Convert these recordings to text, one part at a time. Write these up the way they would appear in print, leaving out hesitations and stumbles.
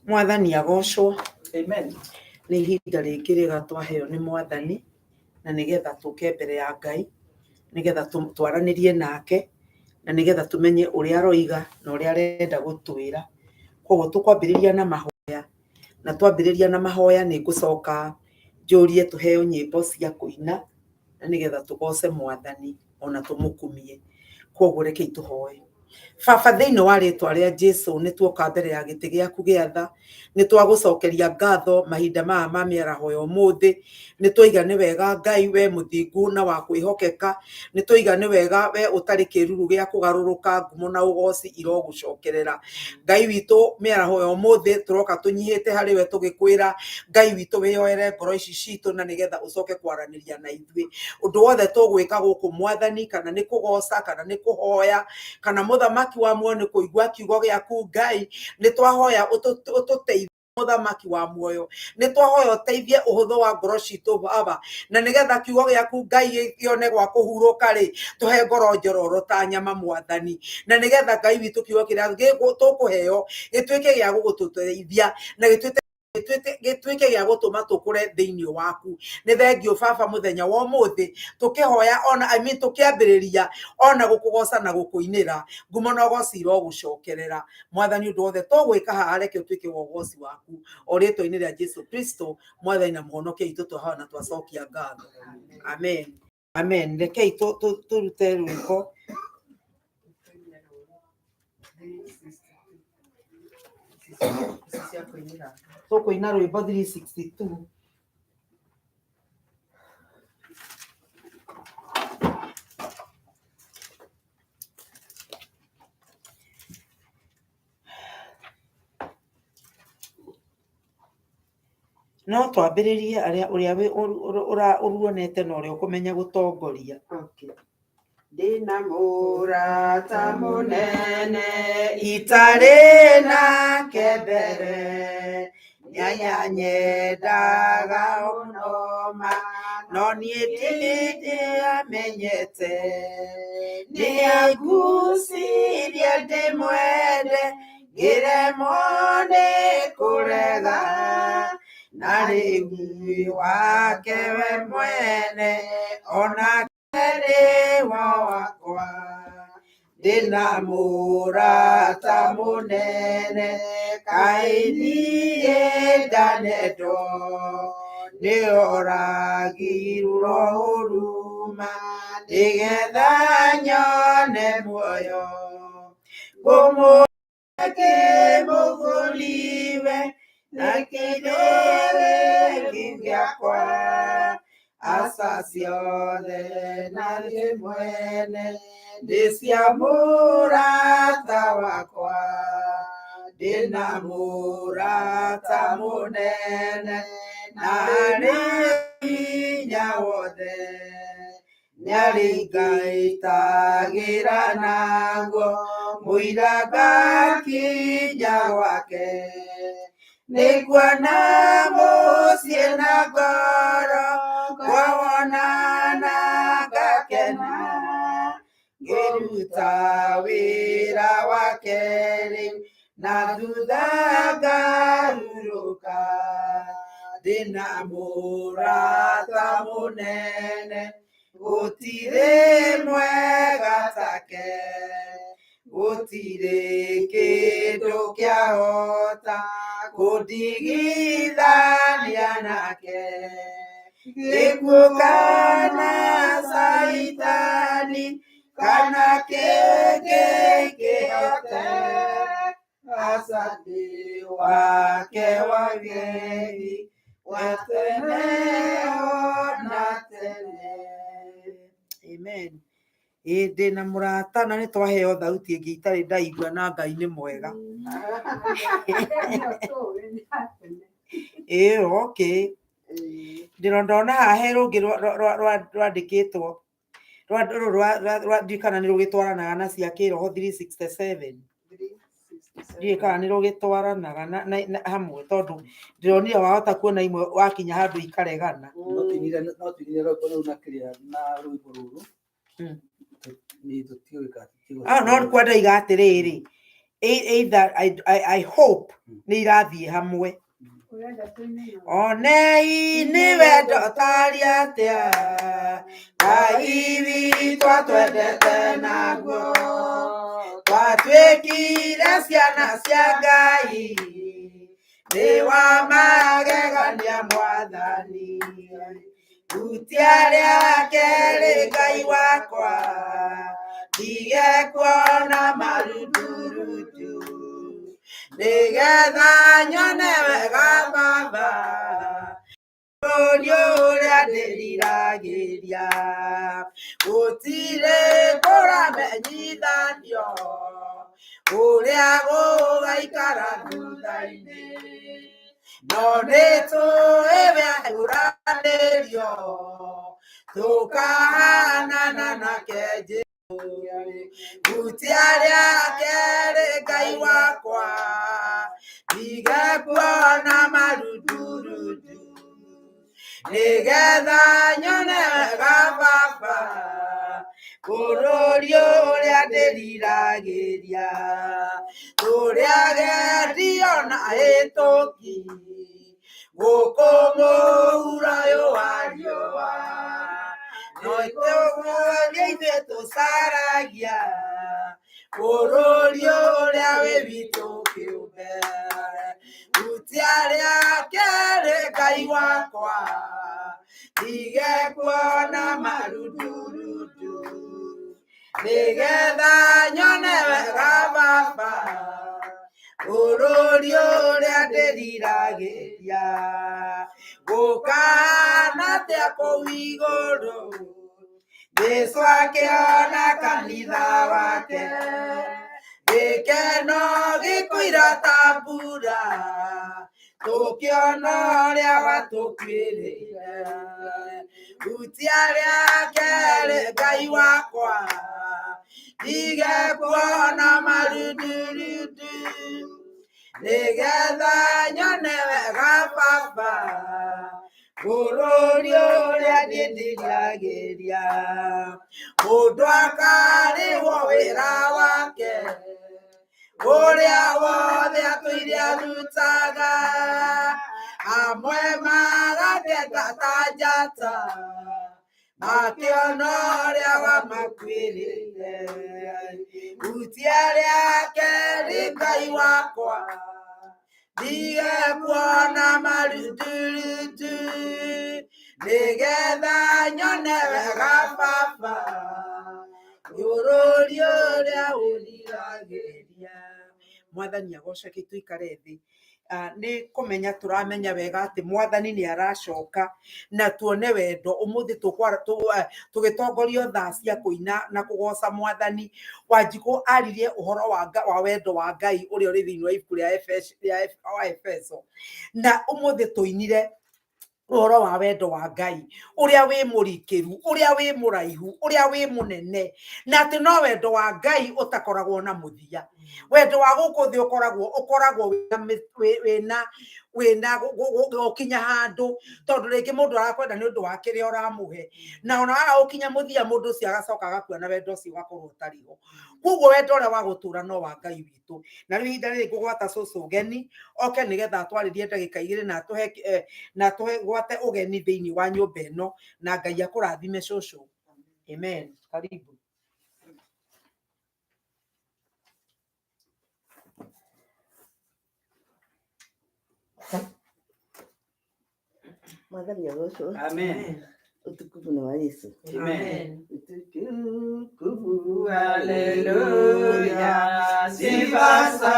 Mwathani agocwo. Amen. Nĩ ihinda rĩngĩ rĩega twaheo nĩ Mwathani, na nĩgetha tũke mbere ya Ngai, nĩgetha twaranĩrie nake, na nĩgetha tũmenye ũrĩa aroiga na ũrĩa arenda gũtwĩra. Koguo tũkwambĩrĩria na mahoya, na twambĩrĩria na mahoya nĩ ngũcoka njũrie tũheo nyĩmbo cia kũina, na nĩgetha tũgoce Mwathani ona tũmũkumie. Koguo rekei tũhoe. Baba, thĩinĩ wa rĩtwa rĩa Jesu nĩ tuoka mbere ya gĩtĩ gĩaku gĩa tha, nĩ twagũcokeria ngatho mahinda maya ma mĩaraho ya ũmũthĩ, nĩ twoiga nĩ wega Ngai we mũthingu na wa kwĩhokeka, nĩ twoiga nĩ wega we ũtarĩ kĩruru gĩa kũgarũrũka, ngumo na ũgoci irogũcokerera. Ngai witũ mĩaraho ya ũmũthĩ tũroka tũnyihĩte harĩ we tũgĩkwĩra Ngai witũ wĩyoere ngoro ici citũ na nĩgetha ũcoke kwaranĩria na ithuĩ. Ũndũ wothe tũgwĩka gũkũ Mwathani, kana nĩ kũgoca, kana nĩ kũhoya, kana mũthamaki wa muoyo nĩ kũigua kiugo gĩaku Ngai, nĩ twahoya ũtũteithie mũthamaki wa muoyo, nĩ twahoya ũteithie ũhũthũ wa ngoro citũ Baba, na nĩgetha kiugo gĩaku Ngai kĩone gwa kũhurũka rĩ, tũhe ngoro njororo ta nyama Mwathani, na nĩgetha Ngai witũ kiugo kĩrĩa tũkũheo gĩtuĩke gĩa gũgũtũteithia na gĩtuĩke gĩa gũtũma tũkũre thĩinĩ waku. Nĩ thengiũ Baba mũthenya wa ũmũthĩ tũkĩhoya ona I mean tũkĩambĩrĩria ona gũkũgoca na gũkũinĩra, ngumo na ũgoci irogũcokerera Mwathani. Ũndũ wothe tũgwĩka haha reke ũtuĩke wa ũgoci waku, o rĩtwa-inĩ rĩa Jesu Kristo Mwathani na Mũhonokia witũ twahoya na twacokia ngatho, amen. Amen. Rekei tũrute rwĩmbo. Tũkũina rwĩmbo 362. No twambĩrĩrie arĩa ũrĩa ũruonete na ũrĩa ũkũmenya gũtongoria. Okay. Ndĩna mũrata mũnene itarĩ nake mbere, nĩanyendaga mũno ma, no niĩ ndĩamenyete. Nĩangucirie ndĩmwende, ngĩremwo nĩ kũrega, na rĩu wake we mwene onake nĩ wakwa. Ndĩna mũrata mũnene, kaĩ niĩ ndanendwo, nĩoragirwo huruma nĩgetha nyone muoyo. Ngũmũgũriwe na kĩndũ gĩakwa, aca ciothe na niĩ mwene ndĩ cia mũrata wakwa. Ndĩna mũrata mũnene na arĩ hinya wothe, nĩarĩngaitagĩra naguo mũira ngakinya gwake. Nĩnguona mũciĩ na ngoro, ngawona na ngakena, ngĩruta wĩra wake rĩu na thutha ngahurũka. Ndĩna mũrata mũnene, gũtirĩ mwega take, gũtirĩ kĩndũ kĩahota kũndigithania nake. Gĩkuũ kana caitani kana kĩngĩ kĩhote, aca ndĩ wake wageni wa tene ona tene. Amen. Ĩĩ ndĩ na mũrata na nĩ twaheo thauti ĩngĩ itarĩ ndaigua na Ngai nĩ mwega. Ĩĩ okay. Ndĩrona haha he rũngĩ rwandĩkĩtwo rũrũ rwa ndiũĩ kana nĩ rũgĩtwaranaga na cia kĩroho 367. Ndiũĩ kana nĩ rũgĩtwaranaga na hamwe tondũ ndĩronire wahota kuona imwe wakinya handũ ikaregana. No tũinire rwĩmbo rũu na kĩrĩa na rwĩmbo rũrũ. Nĩ tũtiũĩ kana Ah, no kwenda iga atĩrĩrĩ, Either I hope nĩ irathiĩ hamwe. Onei nĩ wendo ũtariĩ atĩa, Ngai witũ atwendete naguo, twatuĩkire ciana cia Ngai, nĩ wa magegania Mwathani. Hutia rĩake rĩ Ngai wakwa, ndige kuona marundurutu, nĩgetha nyone wega Baba, bũrũri ũrĩa ndĩriragĩria. Gũtirĩ kũramenyithanio ũrĩa gũgaikara thutha-inĩ, no nĩtũĩ wĩguranĩrio tũkahanana nake Jesũ. Hutia rĩake rĩ Ngai wakwa, ndige kuona marundurutu, nĩgetha nyone wega Baba, bũrũri ũrĩa ndĩriragĩria. Tũrĩ agendi ona ahĩtũki, gũkũ mũhuro ũyũ wa riũa, no ithuĩ ithuĩ tũcaragia bũrũri ũrĩa wĩ witũ kĩũmbe. Hutia rĩake rĩ Ngai wakwa, ndige kuona marundurutu, nĩgetha nyone wega Baba, bũrũri ũrĩa ndĩriragĩria. Gũkahana atĩa kũu igũrũ, Jesũ akĩona kanitha wake, gĩkeno gĩkũira ta mbura, tũkĩona ũrĩa watũkuĩrĩire. Hutia rĩake rĩ Ngai wakwa, ndige kuona marundurutu, nĩgetha nyone wega Baba, bũrũri ũrĩa ndĩriragĩria. Mũndũ akarĩhwo wĩra wake, ũrĩa wothe atũire arutaga, amwe magakena ta njata, makĩona ũrĩa wamakuĩrĩire. Hutia rĩake rĩ Ngai wakwa, ndige kuona marundurutu, nĩgetha nyone wega Baba, bũrũri ũrĩa ũriragĩria. Mwathani agoceke. Tũikare thĩ. Nĩ kũmenya tũramenya wega atĩ Mwathani nĩ aracoka, na tuone wendo ũmũthĩ tũgĩtongorio thaa cia kũina na kũgoca Mwathani. Wanjikũ aririe ũhoro wa wendo wa Ngai ũrĩa ũrĩ thĩinĩ wa ibuku rĩa wa Efeso, na ũmũthĩ tũinire ũhoro wa wendo wa Ngai ũrĩa wĩ mũrikĩru, ũrĩa wĩ mũraihu, ũrĩa wĩ mũnene, na atĩ no wendo wa Ngai ũtakoragwo na mũthia. Wendo wa gũkũ thĩ ũkoragwo wĩna gũkinya handũ, tondũ rĩngĩ mũndũ arakwenda nĩ ũndũ wa kĩrĩa ũramũhe, na ona waga gũkinya mũthia, mũndũ ũcio agacoka agakua na wendo ũcio ũgakorwo ũtarĩ ho. Koguo wendo ũrĩa wa gũtũra no wa Ngai witũ. Na rĩu ihinda rĩrĩ ngũgwata cũcũ ũgeni oke nĩgetha atwarĩrie ndagĩka 2 na atũhe na atũhe gwate ũgeni thĩinĩ wa nyũmba ĩno, na Ngai akũrathime cũcũ. Amen. Karibu. Mwathani agocwo. Amen. Utukufu ni wa Yesu. Amen. Utukufu. Haleluya. Sifa za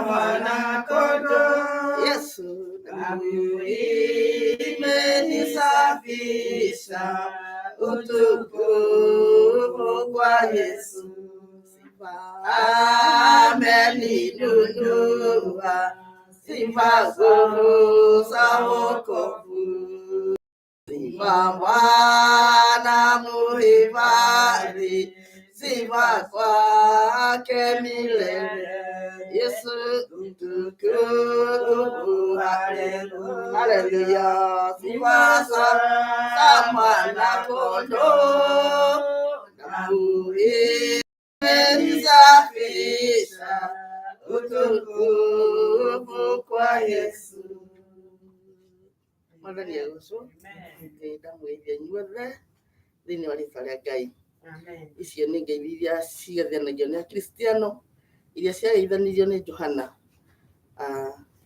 Mwana Kondoo. Yesu. Damu imenisafisha, utukufu kwa Yesu. Ameninunua, sifa za wokovu. Sifa Bwana muhifadhi, sifa kwake milele. Yesu utukufu, haleluya. Sifa za Mwana Kondoo, damu imenisafisha, Utukufu kwa Yesu. Mwathani agocwo. Ndamũgeithia inyuothe thĩinĩ wa rĩtwa rĩa Ngai. Icio nĩ ngeithi iria cigethanagio nĩ Akristiano, iria ciageithanirio nĩ Johana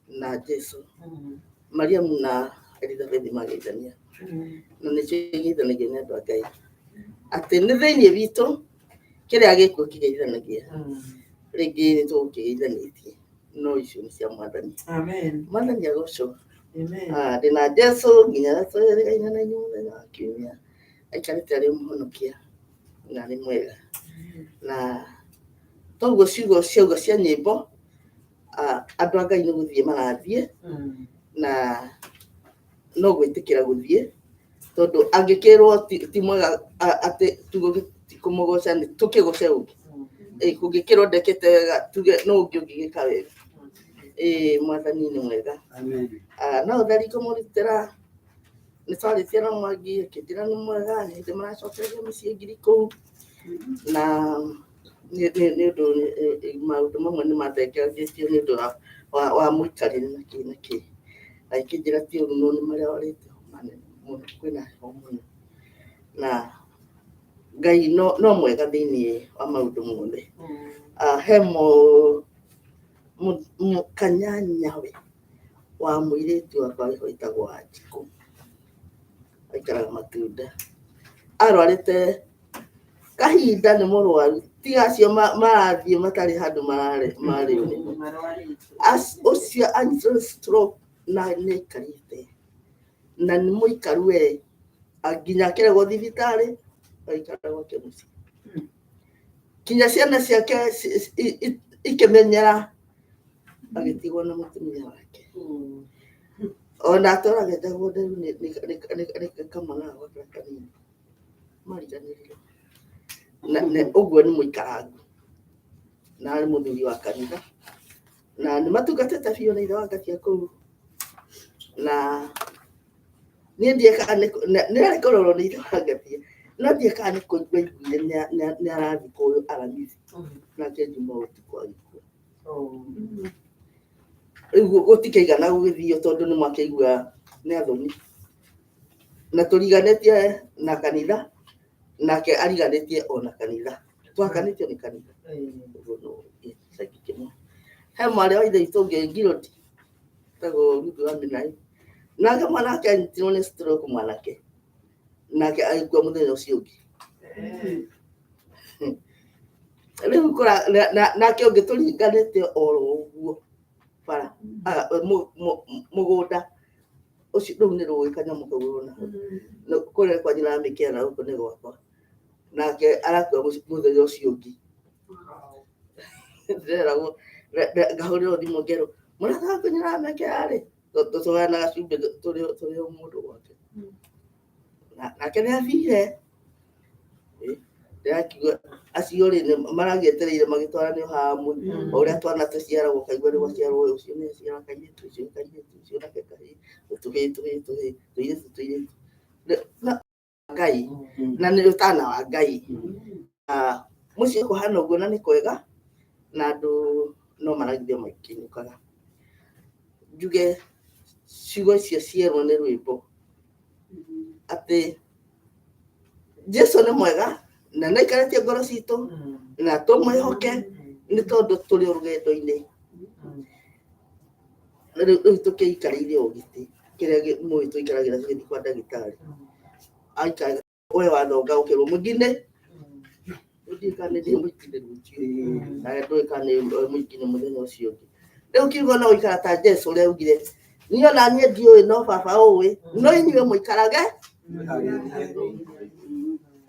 na Jesu. Mariamu na Elizabeth mageithania, na nĩcio igeithanagio nĩ andũ a Ngai, atĩ nĩ thĩinĩ witũ kĩrĩa gĩkuo kĩgeithanagia. Rĩngĩ nĩ tũgũkĩgeithanĩtie, no icio nĩ cia Mwathani. Amen. Mwathani agocwo. Amen. Ndĩna Jesu nginya rĩrĩa tũrĩrĩgaine na inyuĩ mũthenya wa kiumia, aikarĩte arĩ mũhonokia na arĩ mwega. Na toguo ciugo ciauga cia nyĩmbo, andũ a Ngai nĩ gũthiĩ marathiĩ, na no gwĩtĩkĩra gũthiĩ, tondũ angĩkĩrwo ti mwega, atĩ tuge ti kũmũgoca, nĩ tũkĩgoce ũngĩ. Kũngĩkĩrwo ndekĩte wega, tuge no ũngĩ ũngĩgĩka wega. Mwathani nĩ mwega. Amen. No ũtheri kũmũrutĩra nĩ twarĩtie na Mwangi, akĩnjĩra nĩ mwega, nĩ hĩndĩ maracokereria mĩciĩ ngiri kũu, na nĩ ũndũ maũndũ mamwe nĩ mathengerangĩtio nĩ ũndũ wa mũikarĩre na kĩ na kĩ. Agĩkĩnjĩra ti ũru, no nĩ marwarĩte homa nene mũno, kwĩna heho mũno, na Ngai no mwega thĩinĩ wa maũndũ mothe. He kanyanyawe wa mũirĩtu wakwa wĩtagwo Wanjikũ, aikaraga Matunda, arwarĩte kahinda, nĩ mũrwaru, tiga acio marathiĩ matarĩ handũ mararĩo nĩmo. Ũcio anyitirwo nĩ stroke na nĩ aikarĩte na nĩ mũikaru we, nginya akĩregwo thibitarĩ, aikara gwake mũciĩ kinya ciana ciake ikĩmenyera, agĩtigwo na mũtumia wake. Ona atũraga etagwo Nderu, nĩ kamwana gakwa karĩa kanini mariganĩrire. Na ũguo nĩ mũikarangu na arĩ mũthuri wa kanitha, na nĩ matungatĩte biũ na ithe wa Ngatia kũu. Na niĩ ndiĩkaga nĩ arĩ kũrorwo nĩ ithe wa Ngatia, no ndiĩkaga nĩ kũigua aiguire nĩ arathikwo Aramithi, nake Juma ũtukũ agĩkua. Rĩu gũtikĩigana gũgĩthio, tondũ nĩ mwakĩigua nĩ athoni na tũriganĩtie na kanitha, nake ariganĩtie ona kanitha, twakanĩtio nĩ kanitha. Ũguo no gĩcagi kĩmwe. He mwarĩ wa ithe witũ ũngĩ Ngiroti, etagwo Ruth wa Minai, nake mwanake anyitirwo nĩ stroke, mwanake nake agĩkua mũthenya ũcio ũngĩ. Rĩu nake ũngĩ tũringanĩte oro ũguo bara mũgũnda ũcio, rũu nĩ rũĩ kanyamũ kau ũrona hau. Kũrĩa kwa nyina wa mĩkĩra, na gũkũ nĩ gwakwa, nake arakua mũthenya ũcio ũngĩ. Ndĩreragwo, ngahũrĩrwo thimũ ngerwo mũrata waku nyina wa mĩkĩra rĩ, tũgayanaga cumbĩ tũrĩ o mũndũ gwake. Nake nĩ athire. Ndĩrakiuga acio rĩ nĩ maragĩetereire magĩtwaranio hamwe, o ũrĩa twana tũciaragwo, ũkaigua nĩ gwaciarwo ũyũ, ũcio nĩ aciara kairĩtu, ũcio kairĩtu, ũcio nake kahĩĩ, tũhĩĩ tũhĩĩ tũhĩĩ, tũirĩtu tũirĩtu. Na Ngai na nĩ ũtana wa Ngai. Mũciĩ kũhana ũguo, na nĩ kwega, na andũ no maragithio makĩinũkaga. Njuge ciugo icio cierwo nĩ rwĩmbo, atĩ Jesu nĩ mwega na nĩ aikarĩtie ngoro citũ, na tũmwĩhoke nĩ tondũ tũrĩ o rũgendo-inĩ. Rĩu tũkĩikarĩire o gĩtĩ kĩrĩa mũĩ tũikaragĩra tũgĩthiĩ kwa ndagĩtarĩ, aikara we wathonga ũkĩrwo mũingine, ndiũĩ kana nĩ ndĩ mũingine rũciũ, na ndũĩ kana nĩ mũingine mũthenya ũcio ũngĩ. Rĩu kiugo no gũikara ta Jesu ũrĩa augire, niĩ ona niĩ ndiũĩ, no baba ũĩ, no inyuĩ mũikarage,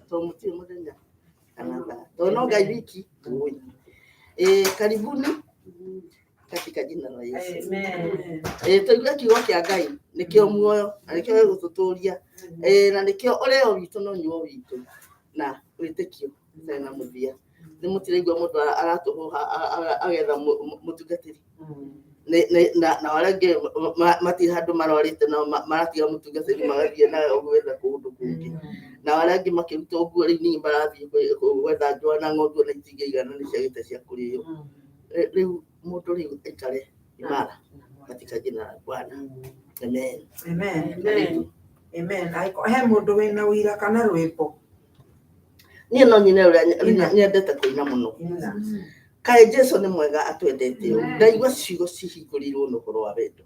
tondũ mũtirĩ mũthenya kana thaa, tondũ no Ngai wiki ũĩ. Karibuni katika jina la Yesu. Tũigue kiugo kĩa Ngai, nĩkĩo muoyo na nĩkĩo gĩgũtũtũria, na nĩkĩo ũrĩo witũ na ũnyuo witũ na wĩtĩkio ũtarĩ na mũthia. Nĩ mũtiraigua mũndũ aratũhũha agetha mũtungatĩri, na arĩa angĩ matirĩ handũ marwarĩte, nao maratiga mũtungatĩri magathiĩ na gwetha kũndũ kũngĩ, na arĩa angĩ makĩruta ũguo, rĩu ningĩ marathiĩ gwetha njũa na ng'ondu, ona itingĩigana, nĩ ciagĩte cia kũrĩo. Rĩu mũndũ rĩu aikare imara katika jina la Bwana. Amen. Amen. Karibu. Amen. Angĩkorwo he mũndũ wĩna ũira kana rwĩmbo. Niĩ no nyine ũrĩa Ina. nyendete kũina mũno. Ina. Kaĩ Jesu nĩ mwega atwendete ũũ. Ndaigua ciugo cihingũrĩirwo nĩ ũhoro wa wendo.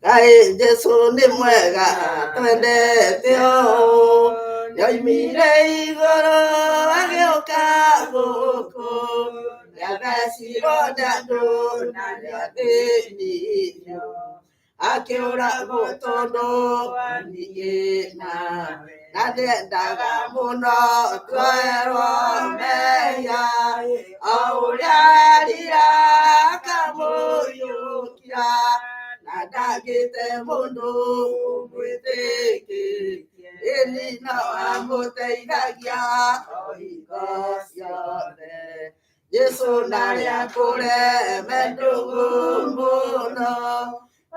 Kaĩ Jesu nĩ mwega atwendete ũũ. Nĩoimire igũrũ agĩũka gũkũ. Nĩathecirwo nĩ andũ na nĩathĩnirio. Akĩũragwo tondũ niĩ nawe. Na nĩendaga mũno tuoerwo mehia. O ũrĩa erira akamũiyũkia. Na ndagĩte mũndũ ũmwĩtĩkĩtie. Ĩni no amũteithagia o hingo ciothe. Jesu ndarĩ akũreme ndũgũ mũno.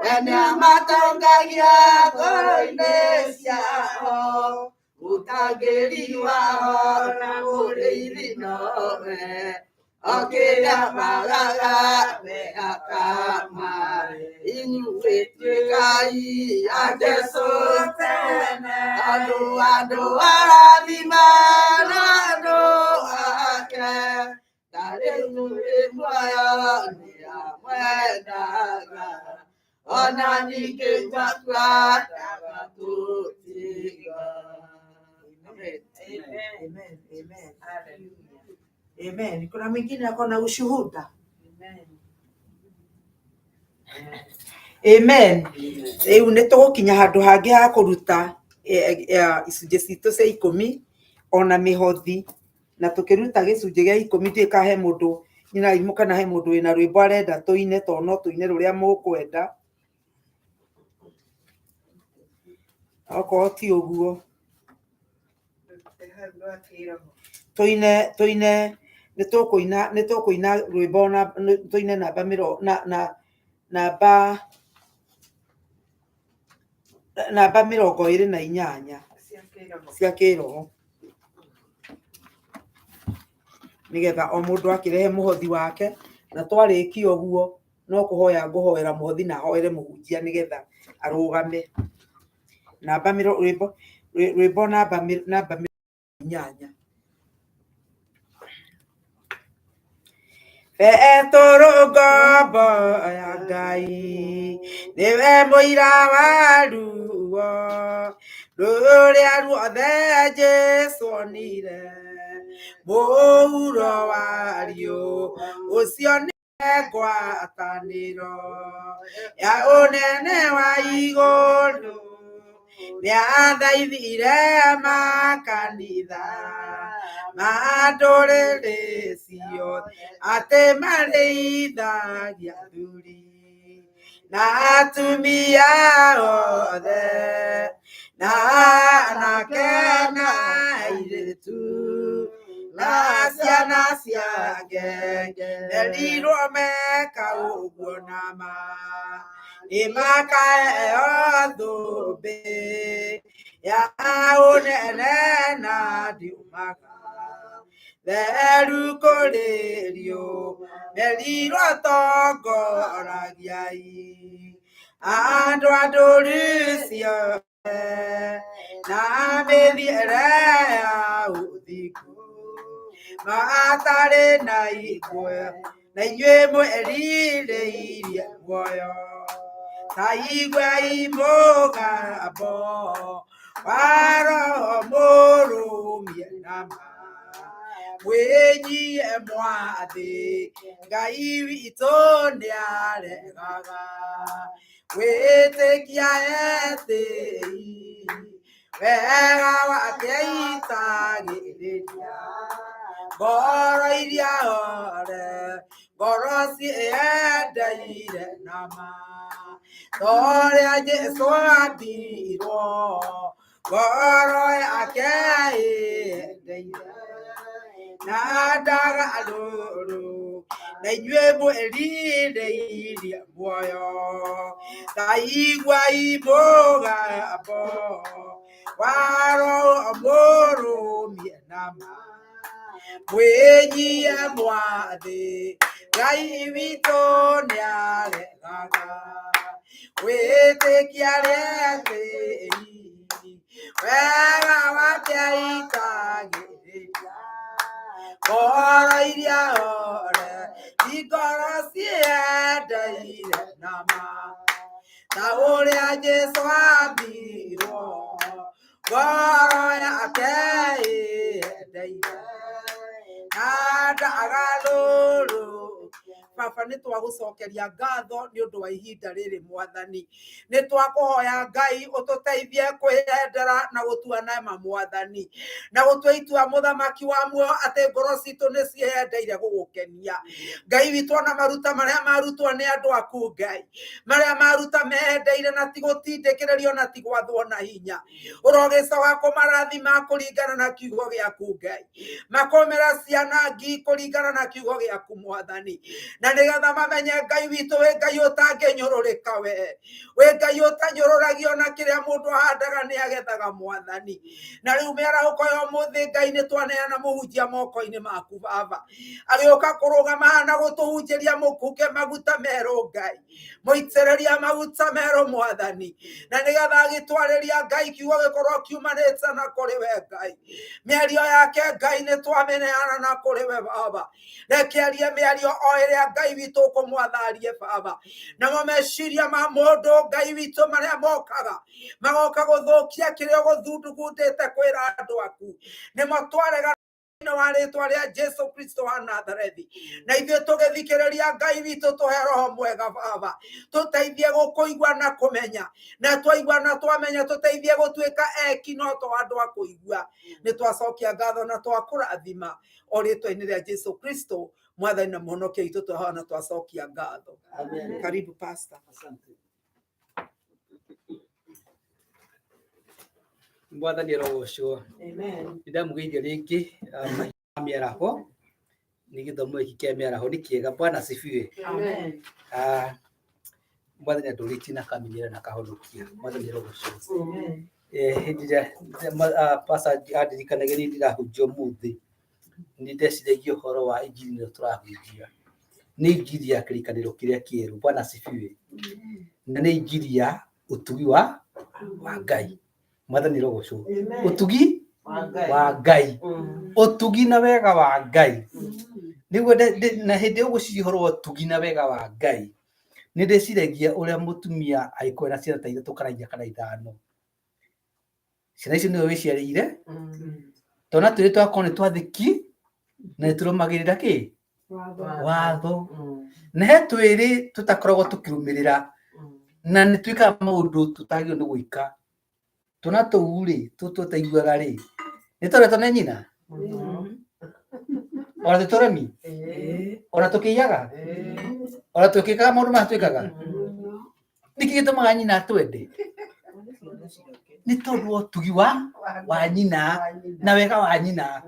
We nĩamatongagia ngoro-inĩ ciao. Mũtangĩri wao na mũrĩithi nowe. O kĩrĩa magaga we akamahe. Inyuĩ tuĩkai a Jesu tene. Andũ andũ arathima na andũ ake. Ta rĩu mũrĩ muoyo nĩamwendaga. Ona ningĩ gwakua ndagatũtiga. Amen. Amen. Amen. Amen. Kuna mwingine ako na ushuhuda? Amen. Rĩu nĩ tũgũkinya handũ hangĩ ha kũruta icunjĩ citũ cia ikũmi ona mĩhothi, na tũkĩruta gĩcunjĩ gĩa ikũmi ndiũĩ kana he mũndũ nyina kana he mũndũ wĩna rwĩmbo arenda tũine, tondũ no tũine rũrĩa mũkwenda. Okorwo ti ũguo tũine tũine nĩ tũkũina nĩ tũkũina rwĩmbo na tũine namba mĩro na na namba namba 28 cia kĩroho, nĩgetha o mũndũ akĩrehe mũhothi wake, na twarĩkia ũguo no kũhoya ngũhoera mũhothi na hoere mũhunjia nĩgetha arũgame. Namba mĩro rwĩmbo rwĩmbo namba namba 8. Petũrũ ngombo ya Ngai nĩwe mũira wa ruo rũrĩa ruothe Jesũ onire mũhuro wa riũ ũcio nĩ ngwatanĩro ya ũnene wa igũrũ nĩathaithire makanitha ma ndũrĩrĩ ciothe atĩ marĩithagia athuri na atumia othe na anake na airĩtu na ciana cia ngenge merirwo meka ũguo nama nĩmakaheo thũmbĩ ya ũnene na ndiumaga theru kũrĩ merirwo tongoragiai andũ a ndũrĩrĩ ciothe na mĩthiĩre ya ũthingu matarĩ na igwe na inyuĩ mwĩrirĩirie muoyo ta iguai mũgambo wa Roho mũrũmie nama mwĩnyihie mwathĩ Ngai witũ nĩaregaga wĩtĩkia etĩi wega wake itagĩrĩria ngoro iria hore ngoro ciendeire nama torĩa Jesũ ambirwo ngoro yake ĩendeire na ndagarũrũ na inyuĩ mwĩrirĩirie muoyo ta iguai mũgambo wa Roho mũrũmie nama Mwĩnyie mwathĩ Ngai witũ nĩaregaga wĩtĩkia arĩa etĩi wega wake aitagĩrĩria ngoro iria hore ngoro ciendeire nama ta ũrĩa Jesũ ambirwo ngoro yake ĩendeire na ndagarũrũ. Baba, nĩ twagũcokeria ngatho nĩ ũndũ wa ihinda rĩrĩ mwathani. Nĩ twakũhoya Ngai ũtũteithie kwĩyendera na gũtua nema mwathani, na gũtua itua mũthamaki wa muoyo atĩ ngoro citũ nĩ ciĩyendeire gũgũkenia Ngai witũ. Ona maruta marĩa marutwo nĩ andũ aku Ngai, marĩa maruta meyendeire na ti gũtindĩkĩrĩrio na ti gwathwo na hinya, ũrogĩcoka kũmarathima kũringana na kiugo gĩaku Ngai, makomera ciana ngi kũringana na kiugo gĩaku mwathani, na nĩgetha mamenye Ngai witũ wĩ Ngai ũtangĩnyũrũrĩka, we wĩ Ngai ũtanyũrũragio na kĩrĩa mũndũ ahandaga nĩ agethaga mwathani. Na rĩu mĩarahũko ya ũmũthĩ Ngai, nĩ twaneana mũhunjia moko-inĩ maku Baba, agĩũka kũrũgama haha na gũtũhunjĩria, mũkuke maguta merũ Ngai, mũitĩrĩria maguta merũ mwathani, na nĩgetha agĩtwarĩria Ngai kiugo gĩkorwo kiumanĩte na kũrĩ we Ngai. Mĩario yake Ngai nĩ twamĩneana na kũrĩ we Baba, reke arie mĩario o ĩrĩa Ngai witũ ũkũmwatharie Baba, namo meciria ma mũndũ Ngai witũ marĩa mokaga magoka gũthũkia kĩrĩa ũgũthundugundĩte kwĩra andũ aku nĩmo twarega thĩinĩ wa rĩtwa rĩa Jesu Kristo wa Nazarethi. Na ithuĩ tũgĩthikĩrĩria Ngai witũ, tũhe roho mwega Baba, tũteithie gũkũigua na kũmenya, na twaigua na twamenya tũteithie gũtuĩka eki no to andũ a kũigua. Nĩ twacokia ngatho na twakũrathima o rĩtwa-inĩ rĩa Jesu Kristo mwathani na mũhonokia witũ, twahoya na twacokia ngatho. Amen. Karibu, Pastor. Asante. Mwathani arogocwo. Amen. Nĩndamũgeithia rĩngĩ mahinda ma mĩaraho. Nĩ gĩthomo gĩkĩ kĩa mĩaraho nĩ kĩega. Bwana asifiwe. Amen. Mwathani andũrĩtie na akamenyera na akahonokia. Mwathani arogocwo. Amen. Hĩndĩ ĩrĩa pastor andirikanagia nĩ ndĩrahunjia ũmũthĩ, nĩ ndeciragia ũhoro wa injiri ĩno tũrahunjia. Nĩ injiri ya kĩrĩkanĩro kĩrĩa kĩerũ. Bwana asifiwe. Na nĩ injiri ya ũtugi wa Ngai. Mwathani arogocwo. Ũtugi wa Ngai. Ũtugi na wega wa Ngai. Nĩguo na hĩndĩ ĩyo ngwĩciria ũhoro wa ũtugi na wega wa Ngai, nĩ ndĩciragia ũrĩa mũtumia angĩkorwo ena ciana ta ithatũ kana inya kana ithano. Ciana icio nĩwe wĩciarĩire, twana twĩrĩ twakorwo nĩ twathĩki na nĩ tũrũmagĩrĩra kĩ? Watho. Na he twĩrĩ tũtakoragwo tũkĩrũmĩrĩra na nĩ twĩkaga maũndũ tũtagĩrĩirwo nĩ gwĩka. Twana tũu rĩ, tũtũ tũtaiguaga rĩ, nĩ tũretwo nĩ nyina? Ona tĩ tũremi? Ona tũkĩiyaga? Ona tũkĩkaga maũndũ maya twĩkaga? Nĩkĩ gĩtũmaga nyina atwende? Nĩ tondũ wa ũtugi wa nyina na wega wa nyina.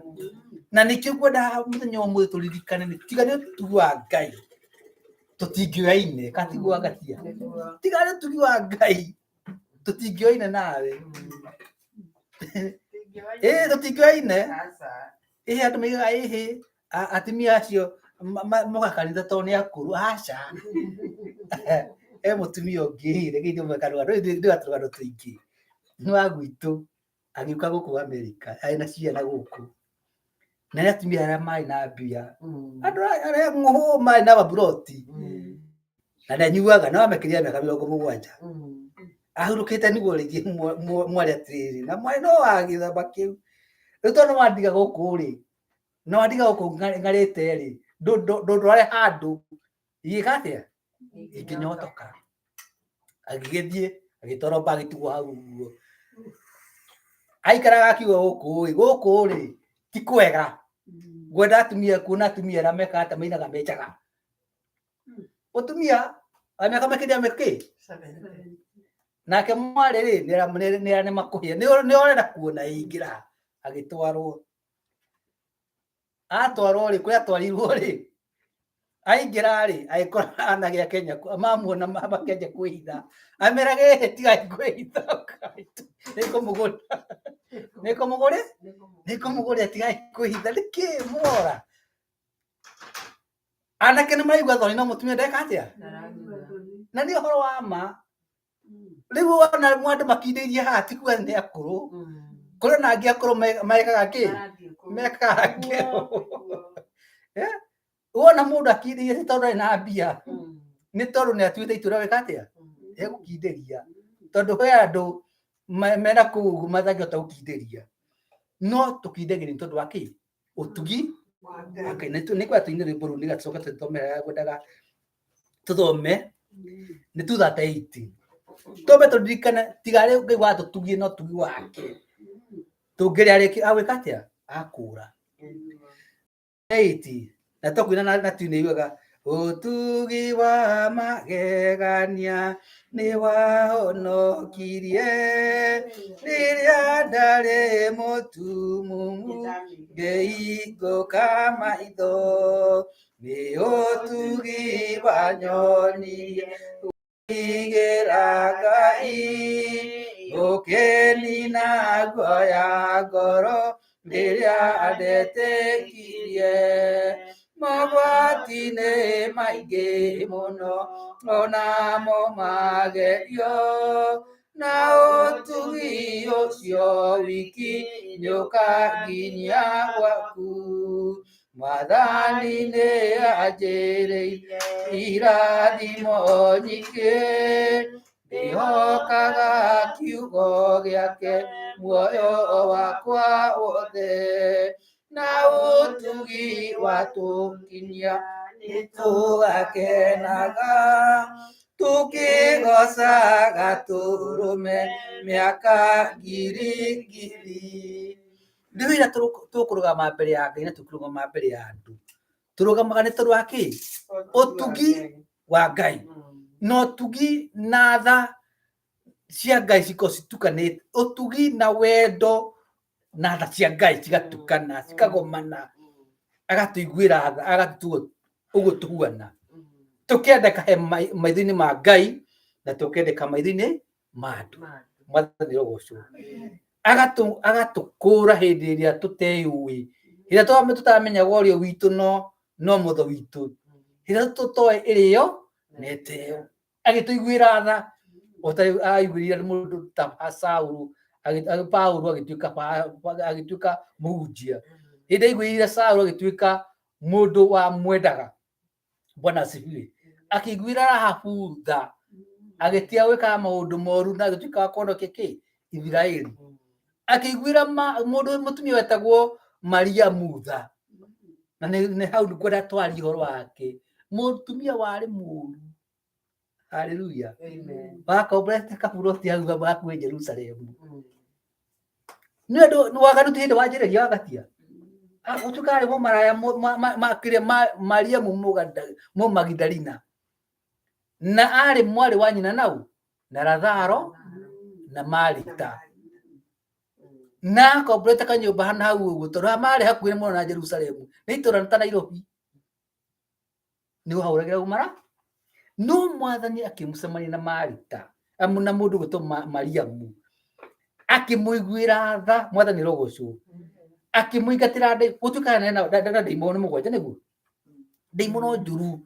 Na nĩkĩo ngwendaga mũthenya wa ũmũthĩ tũririkane nĩ tiga nĩ ũtugi wa Ngai tũtingĩoyaine, katiguo gatia. Tiga nĩ ũtugi wa Ngai tũtingĩoyaine nawe. Ĩĩ, tũtingĩoyaine. Ĩhĩ, andũ maigaga ĩhĩ atumia acio moka kanitha tondũ nĩ akũrũ. Aca. He mũtumia ũngĩ, reke ndĩmwe karũgano, ndĩ wa tũrũgano tũingĩ. Nĩ wa gwitũ, agĩũka gũkũ Amerika, arĩ na ciana gũkũ. Na nĩ atumia arĩa marĩ na mbia, andũ arĩa ng'ũhũ marĩ na maburoti. Na ndanyuaga, no amekĩria mĩaka 70. Ahurũkĩte nĩguo rĩngĩ mwarĩ atĩrĩrĩ, na mwarĩ no wa gĩthama kĩu. Rĩu tondũ wandiga gũkũ rĩ, na wandiga gũkũ ng'arĩte rĩ, ndũndware handũ ingĩka atĩa? Ingĩnyotoka. Agĩgĩthiĩ, agĩtwarwo mba agĩtigwo hau ũguo. Aikaraga akiuga gũkũ ĩ, gũkũ rĩ, ti kwega. Ngwenda atumia, kuona atumia arĩa mekaga atĩa, mainaga me njaga. Mũtumia wa mĩaka makĩria mĩkĩ nake mwarĩ rĩ, nĩaranĩmakũhĩa, nĩorera kuona ĩingĩra, agĩtwarwo. Atwarwo rĩ, kũrĩa atwarirwo rĩ, aingĩra rĩ, agĩkora anake a Kenya mamuona makĩanjia kwĩhitha, amerage ĩhĩ tigai kwĩhitha, nĩngũmũgũra. Nĩ kũmũgũrĩ nĩ kũmũgũrĩra tigai kwĩhitha nĩkĩ mwora. Anake nĩ maraigua thoni no mũtumia ndeka atĩa? Na nĩ ũhoro wa ma. Rĩu wona andũ makindĩirie haha ti kuga nĩ akũrũ. Kũrĩ na angĩ akũrũ mekaga kĩ? Mekaga kĩ? Eh? Wona mũndũ akindĩirie ti tondũ ndarĩ na mbia, nĩ tondũ nĩ atuĩte itua rĩa gwĩka atĩa? Egũkindĩria. Tondũ kwĩ andũ mena kũu ũguo matangĩhota gũkindĩria. No tũkindagĩria nĩ tondũ wa kĩ? Ũtugi wa Ngai. Na nĩ kwenda tũine rwĩmbo rũu nĩgetha tũcoke tũthome harĩa ngwendaga tũthome nĩ 238. Twambe tũririkane tiga rĩu Ngai watũtugie na ũtugi wake. Tũngĩrĩa rĩngĩ agwĩka atĩa? Akũra. 80 na twakuina na tune yugaga ũtugi wa magegania nĩ wahonokirie rĩrĩa ndarĩ mũtumumu ngĩhingũka maitho nĩ ũtugi wanyonirie Igĩra Ngai ũkĩnina guoya ngoro rĩrĩa ndetĩkirie mogwati nĩ maingĩ mũno onamo magerio na ũtugi ũcio wiki nĩũkanginyia gwaku. Mwathani nĩ anjĩrĩire irathimo nyingĩ, ndĩhokaga kiugo gĩake muoyo wakwa wothe, na ũtugi watũkinyia nĩtũgakenaga, tũkĩgocaga tũrũme mĩaka ngiri ngiri. Rĩu rĩrĩa tũkũrũgama mbere ya Ngai na tũkũrũgama mbere ya andũ, tũrũgamaga nĩ tondũ wa kĩ? Ũtugi wa Ngai. Na ũtugi na tha cia Ngai cikorwo citukanĩte, ũtugi na wendo na tha cia Ngai cigatukana, cikagomana, agatũiguĩra tha, agatutua ũguo tũhuana. Tũkendeka he maitho-inĩ ma Ngai na tũkendeka maitho-inĩ ma andũ. Mwathani arogocwo. Agatũkũra hĩndĩ ĩrĩa tũteyũĩ, hĩndĩ ĩrĩa tũtamenyaga ũrĩa witũ no mũtho witũ, hĩndĩ ĩrĩa tũtoĩ ĩrĩo na ĩteo, agĩtũiguĩra tha o ta aiguĩrĩire mũndũ ta Saũlũ, Paũlũ agĩtuĩka mũhunjia. Hĩndĩ aiguĩrĩire Saũlũ agĩtuĩka mũndũ wamwendaga. Bwana asifiwe. Akĩiguĩra Rahabu tha, agĩtiga gwĩkaga maũndũ moru na agĩtuĩka wa kũhonokia kĩ? Isiraeli. Akĩiguĩra mũndũ mũtumia wetagwo Mariamu tha. Na nĩ hau ngwenda twarie ũhoro wake. Mũtumia warĩ mũru. Haleluya. Wakomborete kaburoti hau hakuhĩ Jerusalemu. Nĩ ũndũ waganu ti hĩndĩ wanjĩrĩria wagatia. Gũtuĩka arĩ mũmaraya kĩrĩa Mariamu Mũmagidalina. Na arĩ mwarĩ wa nyina nau na Lazaro na Marita. Na akomborete kanyũmba hana hau ũguo tondũ marĩ hakuhĩ mũno na Jerusalemu. Nĩ itũũra ta Nairobi. Nĩ wahũragĩra ũmara. No Mwathani akĩmũcemania na Marita na mũndũ gwĩtwo Mariamu, akĩmũiguĩra tha. Mwathani arogocwo. Akĩmũingatĩra gũtuĩka na ndaimono mũgwanja nĩguo, ndaimono njũru.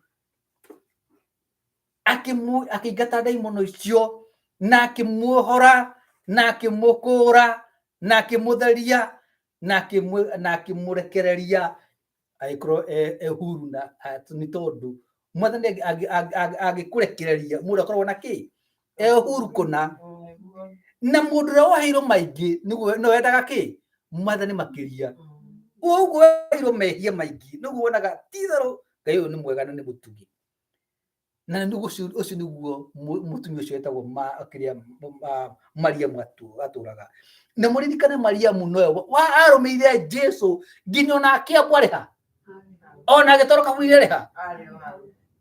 Akĩingata ndaimono icio na akĩmuohora na akĩmũkũra na akĩmũtheria na akĩmũrekereria agĩkorwo e huru na nĩ tondũ Mwathani angĩkũrekereria mũndũ akoragwo na kĩ? E huru kũna. Na mũndũ ũrĩa woheirwo maingĩ nĩguo nĩwe wendaga kĩ? Mwathani makĩria. Ũguo woheirwo mehia maingĩ nĩguo wonaga ti itherũ Ngai ũyũ nĩ mwega na nĩ mũtugi. Na nĩguo ũcio nĩguo mũtumia ũcio wetagwo kĩrĩa Mariamu atũraga. Na mũririkane Mariamu nowe arũmĩrĩire Jesu nginya ona akĩambwo arĩ ha? Ona agĩtwarwo kaburi-inĩ arĩ ha?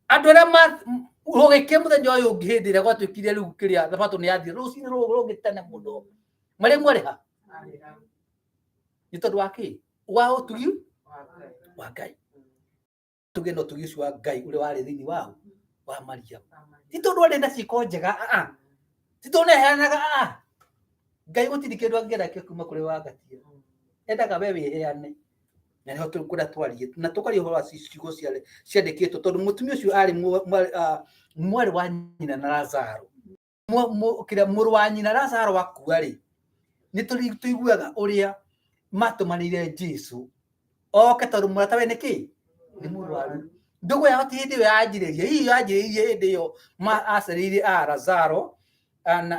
Andũ arĩa rũgĩkĩa mũthenya ũyũ ũngĩ hĩndĩ ĩrĩa gwatuĩkire rĩu kĩrĩa thabatũ nĩ yathira, rũcinĩ rũngĩ tene mũno. Mariamu arĩ ha? Nĩ tondũ wa kĩ? Wa ũtugi wa Ngai. Tũgĩe na ũtugi ũcio wa Ngai ũrĩa warĩ thĩinĩ wao wa Mariamu. Ti tondũ arĩ na ciĩko njega, aa. Ti tondũ nĩ aheanaga, aa. Ngai gũtirĩ kĩndũ angĩenda kĩo kuma kũrĩ wangatia. Endaga we wĩheane. Na nĩho tũkwenda twarie na tũkaria ũhoro wa ciugo ciandĩkĩtwo tondũ mũtumia ũcio arĩ mwarĩ wa nyina na Lazaro. Kĩrĩa mũrũ wa nyina Lazaro akua rĩ, nĩ tũiguaga ũrĩa matũmanĩire Jesu oke tondũ mũrata we nĩ kĩ? Nĩ mũrwaru. Ndũgũ yao ti hĩndĩ ĩyo yanjĩrĩria, hihi yanjĩrĩirie hĩndĩ ĩyo acereire a Lazaro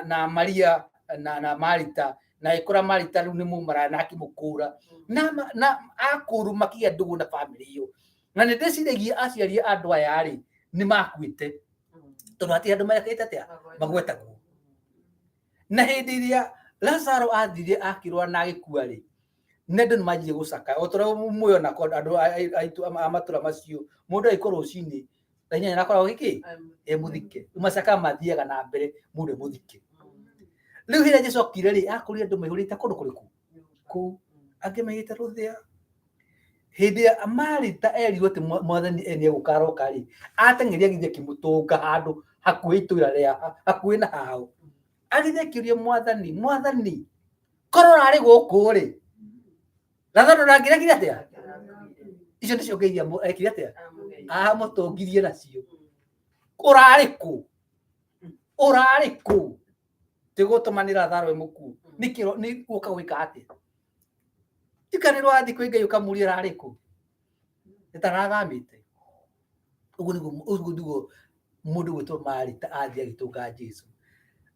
na Maria na Marita, na ĩkora Marita rĩu nĩ mũmaraya na akĩmũkũra na akũrũ makĩgĩa ndũgũ na bamĩrĩ ĩyo. Na nĩ ndĩciragia aciari a andũ aya rĩ, nĩ makuĩte tondũ hatirĩ andũ mekĩte atĩa magwetagwo. Na hĩndĩ ĩrĩa Lazaro athire akĩrwara na agĩkua rĩ, nĩ andũ nĩ manjirie gũcakaya o ta ũrĩa muoyona andũ aitũ a matũra macio, mũndũ agĩkua rũcinĩ thaa inyanya akoragwo gĩkĩ e mũthike, macakaya mathiaga na mbere mũndũ e mũthike. Rĩu hĩndĩ ĩrĩa Jesũ okire rĩ, akorire andũ maihũrĩte kũndũ kũrĩkũ? Kũu, angĩ maigĩte rũthĩa. Hĩndĩ ĩrĩa Marita erirwo atĩ mwathani nĩ egũka aroka rĩ, ateng'erire agĩthiĩ akĩmũtũnga handũ hakuhĩ itũra rĩa hakuhĩ na hao. Agĩthiĩ akĩũria mwathani, mwathani, korwo ũrarĩ gũkũ rĩ, Lazaro ndangĩrekire atĩa? Icio nĩcio ngeithia ekire atĩa? Amũtũngirie nacio. Ũrarĩ kũ? Ũrarĩ kũ? Tigũtũmanĩra Lazaro wĩ mũkuũ. Nĩkĩ nĩ gũka gwĩka atĩa? Tikana nĩ wathiĩ kwĩ Ngai ũkamũria ũrarĩ kũ? Nĩ ta arathamĩte. Ũguo nĩguo ũguo nĩguo mũndũ gwĩtwo Marita athiĩ agĩtũnga Jesu.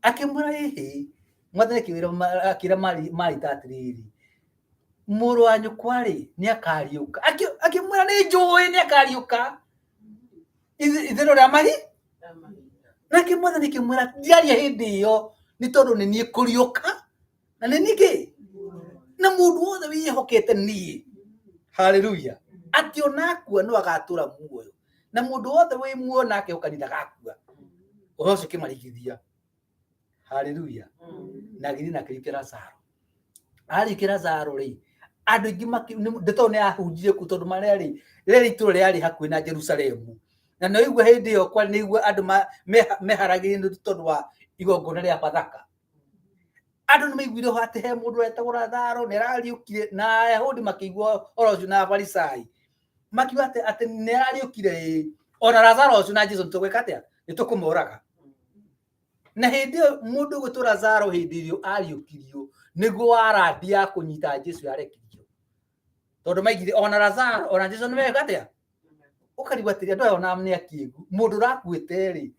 Akĩmwĩra ĩhĩ, mwathani akĩmwĩra akĩra Marita atĩrĩrĩ, mũrũ wa nyũkwa rĩ nĩ akariũka. Akĩmwĩra nĩ njũĩ nĩ akariũka. Itherũ rĩa mahi nake mwathani akĩmwĩra ndiaria hĩndĩ ĩyo nĩ tondũ nĩ niĩ kũriũka na nĩ niĩ kĩ na mũndũ wothe wĩyĩhokete niĩ haleluya atĩ ona akua no agatũra muoyo na mũndũ wothe wĩ muoyo na akehoka niĩ ndagakua ũhoro ũcio ũkĩmarigithia haleluya na agĩthiĩ na akĩriũkia Lazaro arĩkia Lazaro rĩ andũ aingĩ ndeto nĩ yahunjire kũu tondũ marĩa rĩ rĩrĩ itũũra rĩarĩ hakuhĩ na Jerusalemu na nĩ ũigua hĩndĩ ĩyo kwa nĩ igua andũ meharagĩria nĩ tondũ wa igongona rĩa Bathaka andũ nĩ maiguire atĩ he mũndũ wetagwo Lazaro nĩ arariũkire na Ayahudi makĩigua ũhoro ũcio na Afarisai makiuga atĩ atĩ nĩ arariũkire ĩĩ ona Lazaro ũcio na Jesu nĩ tũgwĩka atĩa nĩ tũkũmũraga na hĩndĩ ĩyo mũndũ ũgwĩtwo Lazaro hĩndĩ ĩrĩa ariũkirio nĩguo warandi ya kũnyita Jesu yarekirio tondũ maigire ona Lazaro ona Jesu nĩ meka atĩa ũkarigwo atĩrĩ andũ aya ona nĩ akĩgu mũndũ ũrakuĩte rĩ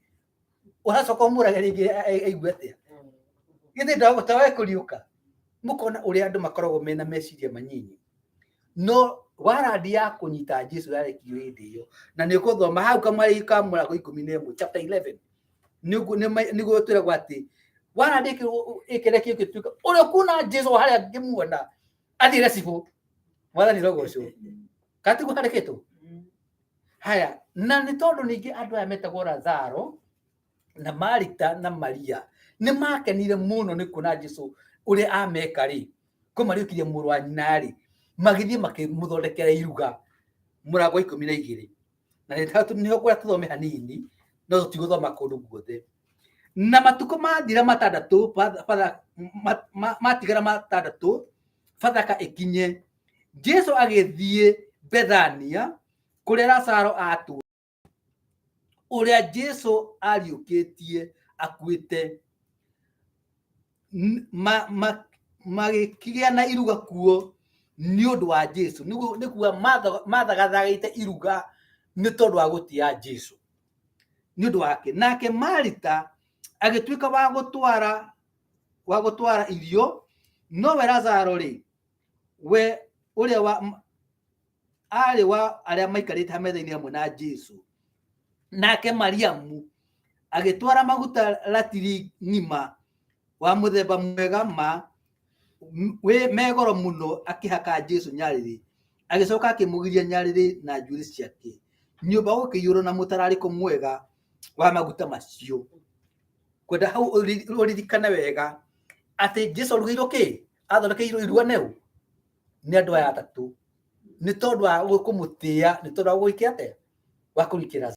ũracoka ũmũrage rĩngĩ aigue atĩa githĩ ndagũta we kũriũka mũkona ũrĩa andũ makoragwo mena meciria manyinyi no warandi ya kũnyita Jesu yarekirio hĩndĩ ĩyo na nĩ ũkũthoma hau kamweri ka mũrango 11 chapter 11 nĩguo twĩragwo atĩ warandi ĩkĩrekio ĩgĩtuĩka ũrĩa ũkuona Jesu harĩa angĩmuona athiĩ na cibũ mwathani rogocwo katiguo handĩkĩtwo haya na nĩ tondũ ningĩ andũ aya metagwo Lazaro na Marita na Maria nĩ makenire mũno nĩ kuona Jesu ũrĩa ameka rĩ kũmariũkirie mũrũ wa nyina rĩ magĩthiĩ makĩmũthondekera iruga mũrango wa 12 na nĩho kũrĩa tũthome hanini no tũtigũthoma kũndũ guothe na matukũ mathira matandatũ matigara matandatũ Bathaka ĩkinye Jesu agĩthiĩ Bethania kũrĩa Lazaro atũũraga ũrĩa Jesu ariũkĩtie akuĩte. Magĩkĩgĩa na iruga kuo nĩ ũndũ wa Jesu. Nĩ kuga mathagathagĩte iruga nĩ tondũ wa gũtĩa Jesu. Nĩ ũndũ wake. Nake Marita agĩtuĩka wa gũtwara irio, nowe Lazaro rĩ, we ũrĩa wa aarĩ wa arĩa maikarĩte metha-inĩ hamwe na Jesu. Nake Mariamu agĩtwara maguta ratiri ng'ima wa mũthemba mwega ma wĩ me goro mũno akĩhaka Jesu nyarĩrĩ, agĩcoka akĩmũgiria nyarĩrĩ na njuĩrĩ ciake. Nyũmba gũkĩiyũrwo na mũtararĩko mwega wa maguta macio. Kwenda hau ũririkane wega atĩ Jesu arugĩirwo kĩ? Athondekeirwo iruga nĩũ? Nĩ andũ aya atatũ. Nĩ tondũ wa kũmũtĩa, nĩ tondũ wa gwĩka atĩa? Wa kũrikĩra.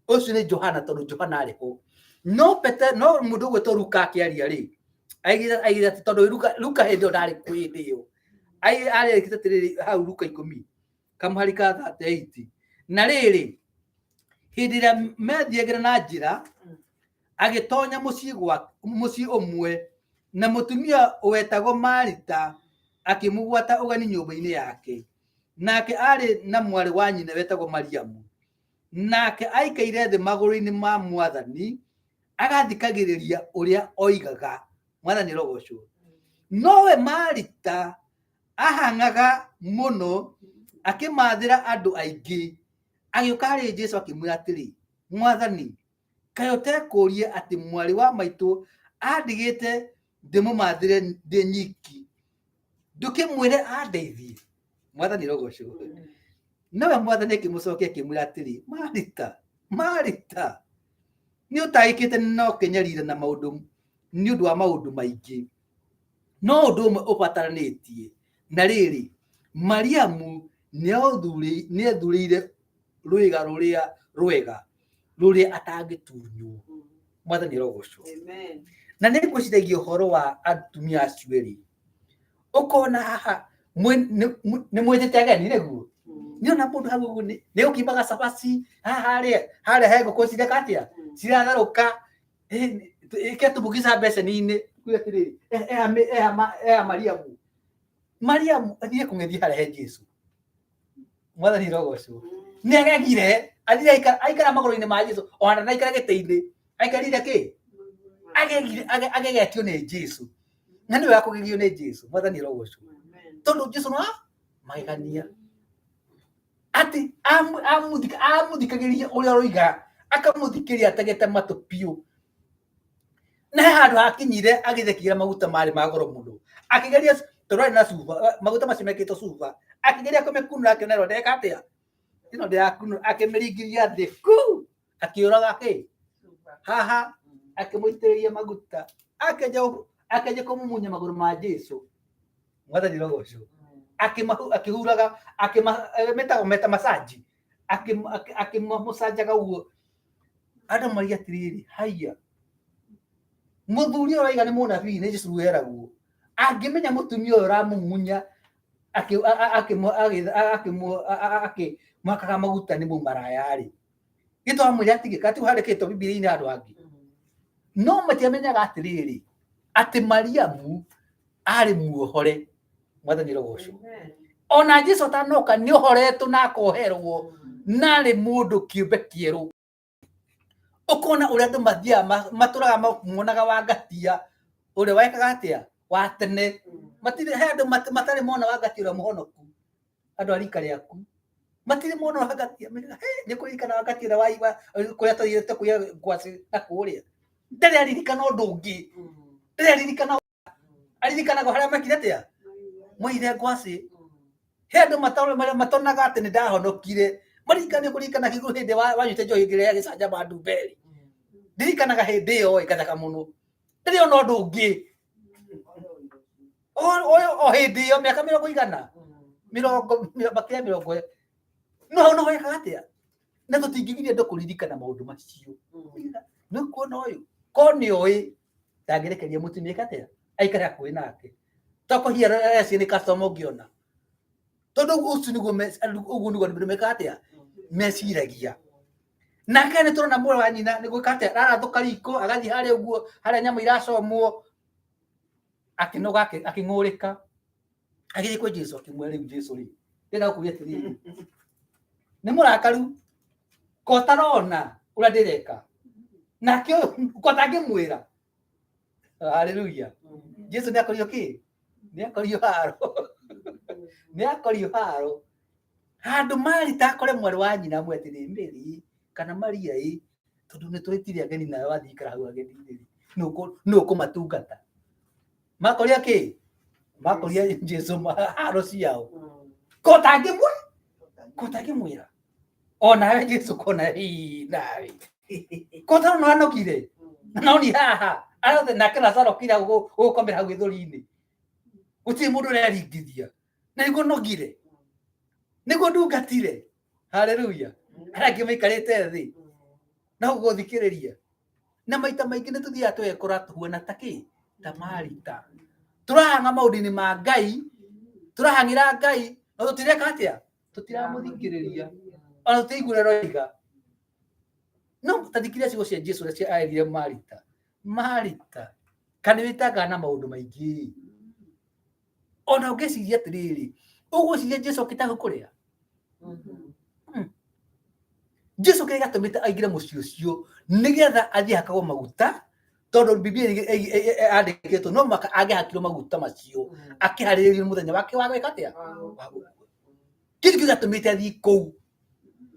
Ũcio nĩ Johana tondũ Johana arĩ ho. No Pete, no mũndũ ũgwĩtwo Luka akĩaria rĩ, Aigire aigire atĩ tondũ Luka Luka hĩndĩ ĩyo ndarĩ kuo hĩndĩ ĩyo. Arĩkĩte atĩrĩrĩ hau Luka 10 kamũhari ka 38. Na rĩrĩ, hĩndĩ ĩrĩa methiagĩra na njĩra, agĩtonya mũciĩ gwa mũciĩ ũmwe, na mũtumia wetagwo Marita akĩmũgwata ũgeni nyũmba-inĩ yake. Nake aarĩ na mwarĩ wa nyina wetagwo Mariamu. Nake aikaire thĩ magũrũ-inĩ ma Mwathani, agathikagĩrĩria ũrĩa oigaga. Mwathani arogocwo. Nowe Marita ahang'aga mũno akĩmathĩra andũ aingĩ. Agĩũka harĩ Jesu akĩmwĩra atĩrĩ, Mwathani, kaĩ ũtekũũria atĩ mwarĩ wa maitũ andigĩte ndĩmũmathĩre ndĩ nyiki? Ndũkĩmwĩre andeithie. Mwathani arogocwo. Nowe Mwathani akĩmũcokia akĩmwĩra atĩrĩ, Marita, Marita, nĩ ũtangĩkĩte na ũkenyarira na maũndũ nĩ ũndũ wa maũndũ maingĩ, no ũndũ ũmwe ũbataranĩtie. Na rĩrĩ, Mariamu nĩethurĩire rwĩga rũrĩa rwega, rũrĩa atangĩtunywo. Mwathani arogocwo. Na nĩ ngwĩciragia ũhoro wa atumia acio erĩ, ũkona haha nĩ mwĩtĩte ageni nĩguo, nĩona mũndũ hau ũguo nĩ ũkimaga cabaci haha harĩa harĩa he ngũkũ cireka atĩa, ciratharũka, ĩketumbukiza mbeceni-inĩ, kuga atĩrĩrĩ, eha Mariamu, Mariamu athiĩ kũng'ethia harĩa he Jesu. Mwathani rogocwo. Nĩ agegire, athire aikara magũrũ-inĩ ma Jesu, ona ndanaikara gĩtĩ-inĩ, aikarire kĩ? Agegire, agegetio nĩ Jesu. Na nĩ wega kũgegio nĩ Jesu, Mwathani rogocwo. Tondũ Jesu no magegania. Atĩ amũthikagĩrĩria ũrĩa ũroiga, akamũthikĩrĩria ategete matũ biũ. Na he handũ hakinyire agĩthiĩ akĩgĩra maguta marĩ ma goro mũno. Akĩgeria tondũ arĩ na cuba, maguta macio mekĩtwo cuba, akĩgeria kũmĩkunũra akĩona ĩno ndeka atĩa? Ĩno ndĩrakunũra, akĩmĩringithia thĩ ku, akĩũraga kĩ? Haha, akĩmũitĩrĩria maguta, akĩanjia kũmumunya magũrũ ma Jesu. Mwathani rogocwo. Akĩhuraga, metagwo meta massage, akĩmũcanjaga ũguo. Andũ maria atĩrĩrĩ, haiya, mũthuri ũyũ ũraiga nĩ mũnabii nĩ Jesu eragwo, angĩmenya mũtumia ũyũ ũramumunya akĩmũhakaga maguta nĩ mũmaraya-rĩ, gĩtwamwĩra atige kati handĩkĩtwo Bibilia-inĩ handũ hangĩ. No matiamenyaga atĩrĩrĩ, atĩ Mariamu arĩ muohore. Mwathani rogocwo. Ona Jesu atanoka nĩ ohoretwo na akoherwo, na arĩ mũndũ kĩũmbe kĩerũ. Ũkona ũrĩa andũ mathiaga matũraga monaga wangatia ũrĩa wekaga atĩa wa tene. Matirĩ he andũ matarĩ mona wangatia ũrĩa mũhonoku, andũ a rika rĩaku matirĩ mona wangatia. Nĩ kũririkana wangatia ũrĩa waigua kũrĩa twathiĩte kũiya ngwacĩ na kũrĩa, ndarĩ aririkana ũndũ ũngĩ, ndarĩ aririkana, aririkanaga harĩa mekire atĩa, moire ngwacĩ. He andũ matonaga atĩ nĩ ndahonokire, maririkane kũririkana kĩguũ hĩndĩ wanyuĩte njohi ngĩrĩa ya gĩcanjama ndumberi, ndirikanaga hĩndĩ ĩyo ĩ ngatheka mũno, ndarĩ ona ũndũ ũngĩ o hĩndĩ ĩyo mĩaka mĩrongo igana mĩrongo makĩria mĩrongo no hau no wekaga atĩa, na tũtingĩgiria andũ kũririkana maũndũ macio. Nĩ kuona ũyũ ko nĩ oĩ ndangĩrekeria mũtumia ĩka atĩa, aikare hakuhĩ nake, tokũhia acio nĩ customer ũngĩona, tondũ ũcio nĩguo ũguo nĩguo andũ mekaga atĩa, meciragia. Nake nĩ tũrona mwarĩ wa nyina nĩ gwĩka atĩa, ararathũka riko agathiĩ harĩa ũguo harĩa nyama iracomwo, akĩnoga akĩng'ũrĩka, agĩthiĩ kwĩ Jesu akĩmwĩra, rĩu Jesu rĩ, ndĩrenda gũkũria atĩrĩrĩ, nĩ mũrakaru ko ũtarona ũrĩa ndĩreka, nake ũyũ ko atangĩmwĩra. Haleluya. Jesu nĩ akorio kĩ? Nĩ akorio haro. Nĩ akorio haro. Handũ Marita akore mwarĩ wa nyina amwe atĩrĩ, Mary kana Maria ĩ, tondũ nĩ twĩtire ageni nawe wathiĩ ikara hau ageni-inĩ, nũ ũkũmatungata? Makoria kĩ? Makoria Jesu haro ciao. Ko ũtangĩmwĩra? Ko ũtangĩmwĩra? Onawe Jesu kona hii nawe. Ko ũtarona anogire? Na no ni haha. Arothe nake Lazaro kira gũkomera hau gĩthũri-inĩ. Gũtirĩ mũndũ ũreringithia. Na nĩguo nogire. Nĩguo ndungatire. Haleluya. Arĩa angĩ maikarĩte thĩ. No gũthikĩrĩria. Na maita maingĩ nĩ tũthiaga tũgekora tũhuana ta kĩ? Ta Marita. Tũrahang'a maũndũ-inĩ ma Ngai, tũrahang'ĩra Ngai, no tũtireka atĩa? Tũtiramũthikĩrĩria, ona tũtiraigua ũrĩa aroiga. No ta thikĩrĩria ciugo cia Jesu ũrĩa erire Marita. Marita, kana wĩtangaga na maũndũ maingĩ? Ona ũngĩciria atĩrĩrĩ, ũgwĩciria Jesu okĩte kũrĩa? Jesu kĩrĩa gĩatũmĩte aingĩre mũciĩ ũcio nĩgetha athiĩ hakagwo maguta, tondũ Biblia yandĩkĩtwo no mũhaka angĩhakirwo maguta macio akĩharĩrĩrio mũthenya wake wa gwĩka atĩa? Wa gũkua. Kĩu nĩkĩo gĩatũmĩte athiĩ kũu,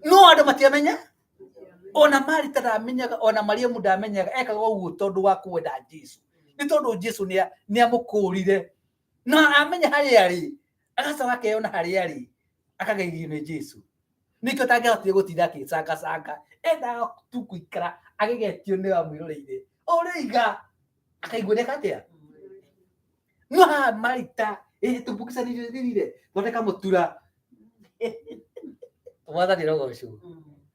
no andũ matiamenya. Ona Marita ndamenyaga, ona Mariamu ndamenyaga. Ekaga ũguo tondũ wa kwenda Jesu, nĩ tondũ Jesu nĩ amũkũrire na amenya harĩa arĩ, agacoka akeyona harĩa arĩ, akageithio nĩ Jesu. Nĩkĩo tangĩahotire gũtinda akĩcangacanga, endaga tu gũikara agegetio nĩ wamwĩroreire ũrĩiga, akaigua nĩeka atĩa. No haha Marita ĩtũmbukicanĩrire thondeka mũtura. Mwathani rogocwo.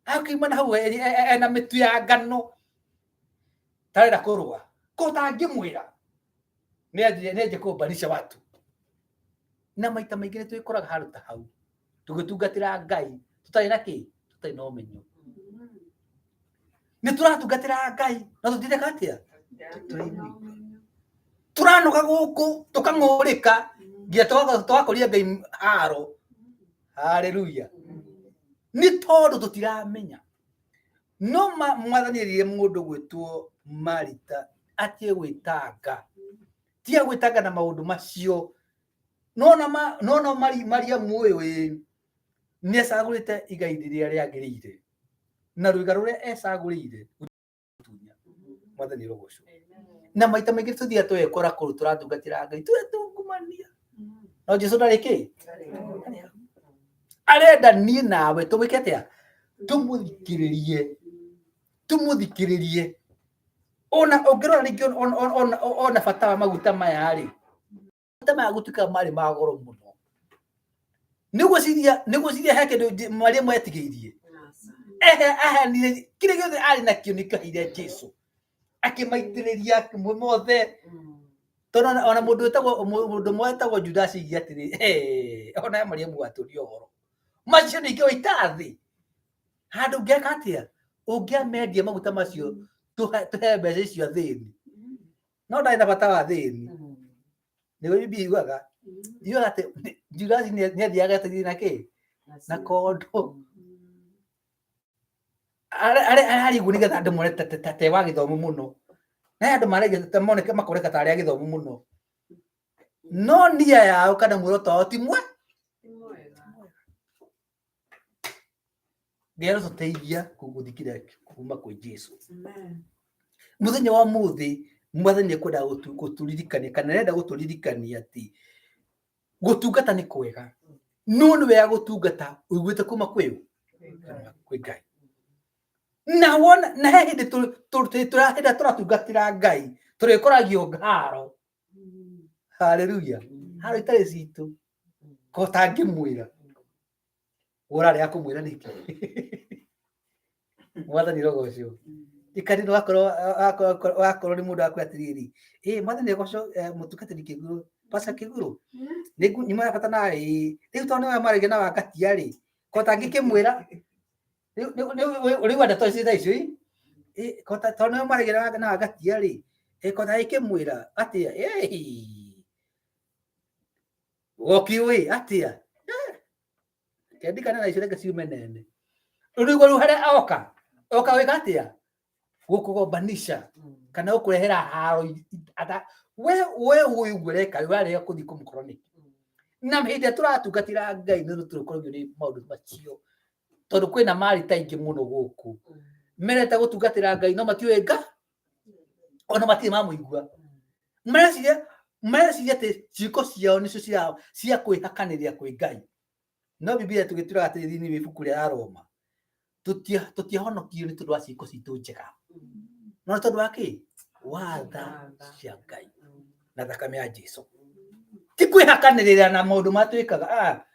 Akiuma na hau ena mĩtu ya ngano, tarenda kũrũa ko tangĩmwĩra nĩ anjie kũmbanisha watu. Na maita maingĩ nĩ twĩkoraga handũ ta hau tũgĩtungatĩra Ngai tũtarĩ na kĩ, tũtarĩ na ũmenyo. Nĩ tũratungatĩra Ngai na tũtireka atĩa? Tũraigua tũranoga gũkũ, tũkang'ũrĩka nginya tũgakũria Ngai haro. Haleluya. Nĩ tondũ tũtiramenya. No Mwathani erire mũndũ gwĩtwo Marita atige gwĩtanga, tiga gwĩtanga na maũndũ macio. Nona nona Mariamu ũyũ ĩ nĩ ecagũrĩte igai rĩrĩa rĩagĩrĩire, na rwĩga rũrĩa ecagũrĩire tunya. Mwathani rogocwo. Na maita maingĩ tũthiaga twekora kũrũ tũratungatĩra Ngai twetungumania, no Jesu ndarĩ kĩ arenda. Niĩ nawe tũmwĩke atĩa? Tũmũthikĩrĩrie, tũmũthikĩrĩrie. Ona ũngĩrora rĩngĩ ona bata wa maguta maya rĩ, maguta maya gũtuĩka marĩ ma goro mũno. Nĩ gwĩciria he kĩndũ Mariamu etigĩirie ehe aheanire kĩrĩa gĩothe arĩ nakĩo, nĩkĩo aheire Jesu, akĩmaitĩrĩria mothe, tondũ ona mũndũ wĩtagwo mũndũ ũmwe wetagwo Judas oigire atĩrĩ, "Hey, ona Mariamu watũria ũhoro macio ningĩ waita thĩ handũ ũngĩeka atĩa? Ũngĩamendia maguta macio tũhe mbeca icio athĩni." No ndarĩ na bata wa athĩni. Nĩguo Bibilia yugaga atĩ Judas nĩ athiaga eteithie na kĩ na kondo ararĩ ũguo nĩgetha andũ mone ta wa gĩthomo mũno, na andũ maragia ta moneke makoneka ta arĩa gĩthomo mũno, no nia yao kana muoroto wao ti mwe. Ngai arotũteithia gũthikĩrĩria kuma kwĩ Jesu mũthenya wa mũthĩ. Mwathani ekwenda gũtũririkania kana arenda gũtũririkania atĩ gũtungata nĩ kwega, no nĩ wega gũtungata ũiguĩte kuma kwĩ ũ? Kwĩ Ngai. Na wona na he hĩndĩ hĩndĩ ĩrĩa tũratungatĩra Ngai tũrĩkoragio ngaro. Haleluya. Haro itarĩ citũ, ko tangĩmwĩra ũrarega kũmwĩra nĩkĩ? Mwathani rogocwo. Ikari wakorwo nĩ mũndũ akwĩra atĩrĩrĩ, ĩ Mwathani rogocwo, mũtungatĩri Kĩguru, Pastor Kĩguru, nĩ nyuma ya bata nawe. Ĩ rĩu tondũ nĩwe maragia na wakatia rĩ, ko tangĩkĩmwĩra rĩu ndeto ici thaa icio ĩ ko tondũ nĩwe maragia na wakatia rĩ, ĩ ko tangĩkĩmwĩra atĩa? Ĩ wokiũĩ atĩa kendikana na icio, reke ciume nene. Rĩu rĩu harĩa oka oka wĩka atĩa? Gũkũgombanisha kana gũkũrehera haro ata we ũĩ ũguo ũreka warega kũthiĩ kũmũkora nĩkĩ? Na hĩndĩ ĩrĩa tũratungatĩra Ngai nĩ tũrĩkoragio nĩ maũndũ macio, tondũ kwĩna marita aingĩ mũno gũkũ merete gũtungatĩra Ngai no matiũĩ nga ona matirĩ mamũigua. Mareciria atĩ ciĩko ciao nĩcio cia kwĩhakanĩria kwĩ Ngai. No Biblia tũgĩtwĩraga atĩ thĩinĩ wa ibuku rĩa Roma tũtiahonokio nĩ tondũ wa ciĩko citũ njega, no nĩ tondũ wa kĩ? Wa tha cia Ngai na thakame ya Jesu. Ti kwĩhakanĩrĩra na maũndũ marĩa twĩkaga. Ah.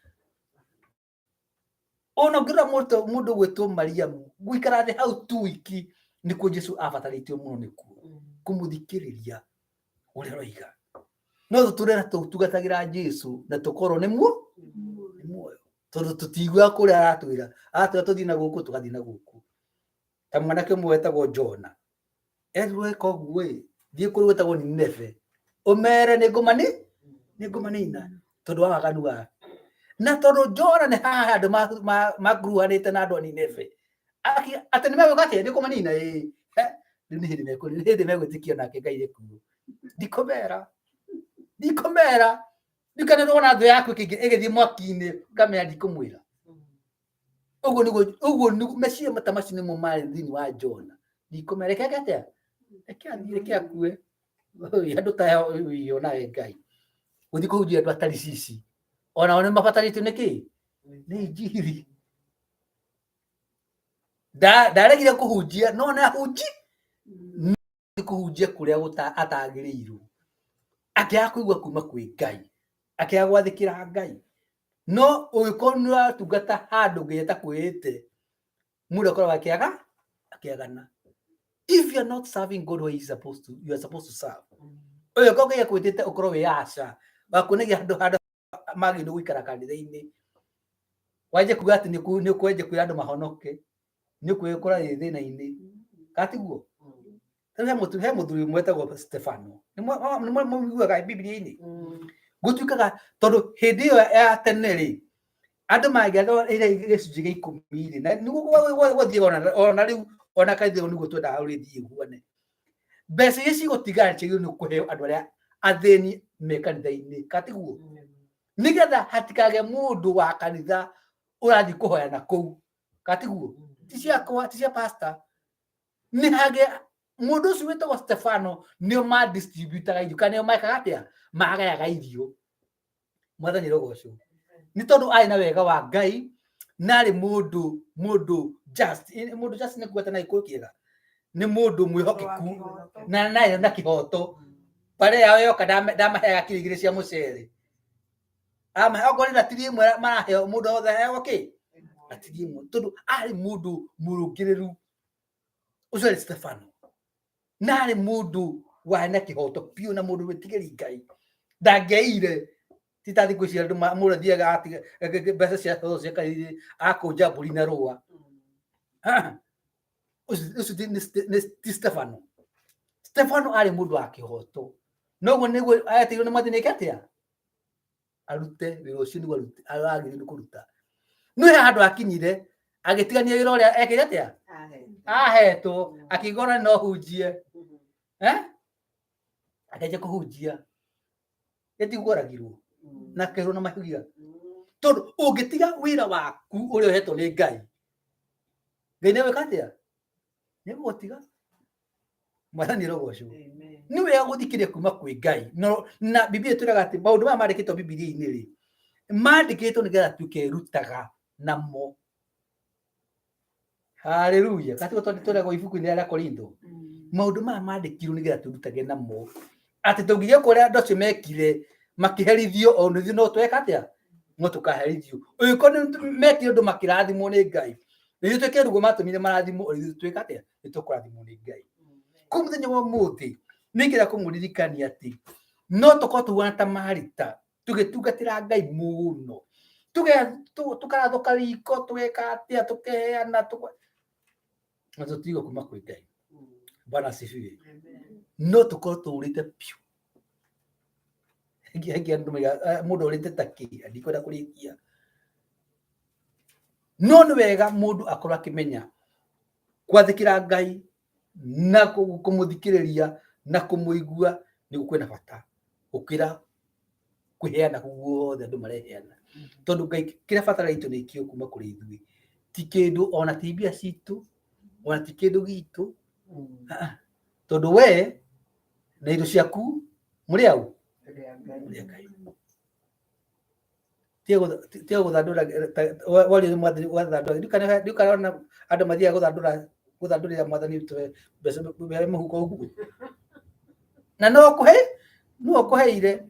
Ona ũngĩrora mũndũ gwĩtwo Mariamu gũikara thĩ hau tu wiki nĩkuo Jesu abatarĩtio mũno, nĩkuo kũmũthikĩrĩria. Ũrĩa ũroiga. No tũtũre na tũtungatagĩra Jesu na tũkorwo nĩ muo nĩ muoyo. Tondũ tũtiguaga kũrĩa aratwĩra. Aratwĩra tũthiĩ na gũkũ tũgathiĩ na gũkũ. Ta mwanake ũmwe wetagwo Jona. Erirwo eka ũguo ĩ, thiĩ kũrĩ gwĩtagwo Nineve. Ũmere nĩ ngũmani nĩ ngũmanina tondũ wa waganu wake. Na tondũ Jona nĩ haha andũ makuruhanĩte na andũ a Nineve. Atĩ nĩ megwĩka atĩa? Nĩ kũmanina ĩ. Rĩu nĩ hĩndĩ nĩ hĩndĩ megwĩtĩkia nake Ngai ekuo. Ndikũmera. Ndikũmera. Ndikana wona thũ yaku ĩgĩthiĩ mwaki-inĩ ũkamenya ndikũmwĩra. Ũguo nĩguo ũguo nĩguo meciria ta macio nĩmo marĩ thĩinĩ wa Jona. Ndikũmera reke eke atĩa? Reke athiĩ reke akue. Andũ ta aya onawe Ngai. Gũthiĩ kũhunjia andũ atarĩ cici. Onao nĩ mabatarĩtio nĩ kĩ? Nĩ injiri. Ndaregire kũhunjia no nĩ ahunji nĩ kũhunjia kũrĩa atagĩrĩirwo. Akĩaga kũigua kuma kwĩ Ngai. Akĩaga gwathĩkĩra Ngai. No ũngĩkorwo nĩ ũratungata handũ Ngai atakwĩrĩte, mũndũ akoragwo akĩaga akĩagana. If you are not serving God where he is supposed to, you are supposed to serve. Ũngĩkorwo Ngai akwĩtĩte ũkorwo wĩ aca, wakuonagia handũ handũ magĩrĩirwo gũikara kanitha-inĩ, wanjie kuga atĩ nĩ ũkwenja kwĩra andũ mahonoke, nĩ ũkwĩkora wĩ thĩna-inĩ. Kana tiguo? Rĩu he mũthuri ũmwe wetagwo Stefano. Nĩ mũiguaga Bibilia-inĩ? Gũtuĩkaga tondũ hĩndĩ ĩyo ya tene rĩ, andũ mangĩathwo ĩrĩa gĩcunjĩ gĩa ikũmi rĩ, na nĩguo gwathiaga ona rĩu ona kanitha ũyũ nĩguo twendaga ũrĩthiĩ ũguane. Mbeca iria cigũtigara ciagĩrĩirwo nĩ kũheo andũ arĩa athĩni me kanitha-inĩ, kana tiguo? Nĩgetha hatikagĩe mũndũ wa kanitha ũrathiĩ kũhoya na kũu, kana tiguo? Ti ciakwa, ti cia pastor. Nĩ hagĩe mũndũ ũcio wĩtagwo Stefano nĩo madistributaga irio, kana nĩo mekaga atĩa? Magayaga irio. Mwathani rogocwo. Nĩ tondũ arĩ na wega wa Ngai na arĩ mũndũ mũndũ just mũndũ just nĩ kuga na gĩkũyũ kĩega nĩ mũndũ mwĩhokeku na nayo na kĩhoto bare yao yoka ndamaheaga kiro igĩrĩ cia mũcere amahe okorwo nĩ ratiri ĩmwe maraheo mũndũ wothe aheagwo kĩ ratiri ĩmwe tondũ arĩ mũndũ mũrũngĩrĩru ũcio arĩ Stefano na arĩ mũndũ warĩ na kĩhoto biũ na mũndũ wĩtigĩri Ngai ndangĩaire ti ta thikũ ici andũ mũndũ athiaga atiga mbeca cia cia kanitha akũnja mbũri na rũa. Ũcio ti Stefano. Stefano arĩ mũndũ wa kĩhoto noguo nĩguo aetirwo nĩ mwathani eke atĩa arute wĩra ũcio nĩguo aragĩrĩirwo nĩ kũruta. No he handũ akinyire agĩtigania wĩra ũrĩa ekĩre atĩa ahetwo akĩigua no hunjie eh akĩanjia kũhunjia ĩtigũragirwo na akĩhũrwo na mahiga tondũ ũngĩtiga wĩra waku ũrĩa ũhetwo nĩ Ngai Ngai nĩ gwĩka atĩa nĩ gũgũtiga. Mwathani rogocwo. Nĩ wega gũthikĩrĩria kuma kwĩ Ngai. No na Biblia ĩtwĩraga atĩ maũndũ maya mandĩkĩtwo Bibilia-inĩ rĩ, mandĩkĩtwo nĩgetha tũkerutaga namo. Haleluya. Katĩ tondũ twĩragwo ibuku-inĩ rĩa Korintho. Maũndũ maya mandĩkirwo nĩgetha twĩrutage namo. Atĩ tũngĩgĩka ũrĩa andũ acio mekire makĩherithio o ithuĩ no tweka atĩa? No tũkaherithio. Ũngĩkorwo nĩ mekire ũndũ makĩrathimwo nĩ Ngai, ithuĩ twĩke ũguo matũmire marathimwo, o ithuĩ twĩka atĩa? Nĩ tũkũrathimwo nĩ Ngai. Kũu mũthenya wa ũmũthĩ nĩ ngĩenda kũmũririkania atĩ no tũkorwo tũhuana ta Marita tũgĩtungatĩra Ngai mũno, tũkarathũka riko, tũgeka atĩa, tũkeheana, na tũtigwo kuma kwĩ Ngai. Bwana asifiwe. No tũkorwo tũrĩte biũ. Hengĩ andũ moigaga, mũndũ ũrĩte ta kĩ, ndikwenda kũrĩkia. No nĩ wega mũndũ akorwo akĩmenya gwathĩkĩra Ngai na kũmũthikĩrĩria na kũmũigua nĩguo kwĩna bata gũkĩra kwĩheana guothe andũ mareheana. Tondũ Ngai kĩrĩa abataraga itũ nĩ kĩo kuma kũrĩ ithuĩ, ti kĩndũ ona ti mbia citũ, ona ti kĩndũ gitũ, tondũ we na indo ciaku mũrĩ au? Mũrĩ a Ngai. Tiga gũthandũra waria nĩ mwathani wathandũra ndikana andũ mathiaga gũthandũra gũthandũrĩra mwathani mbeca mũhuko ũguo na no kũhe no kũheire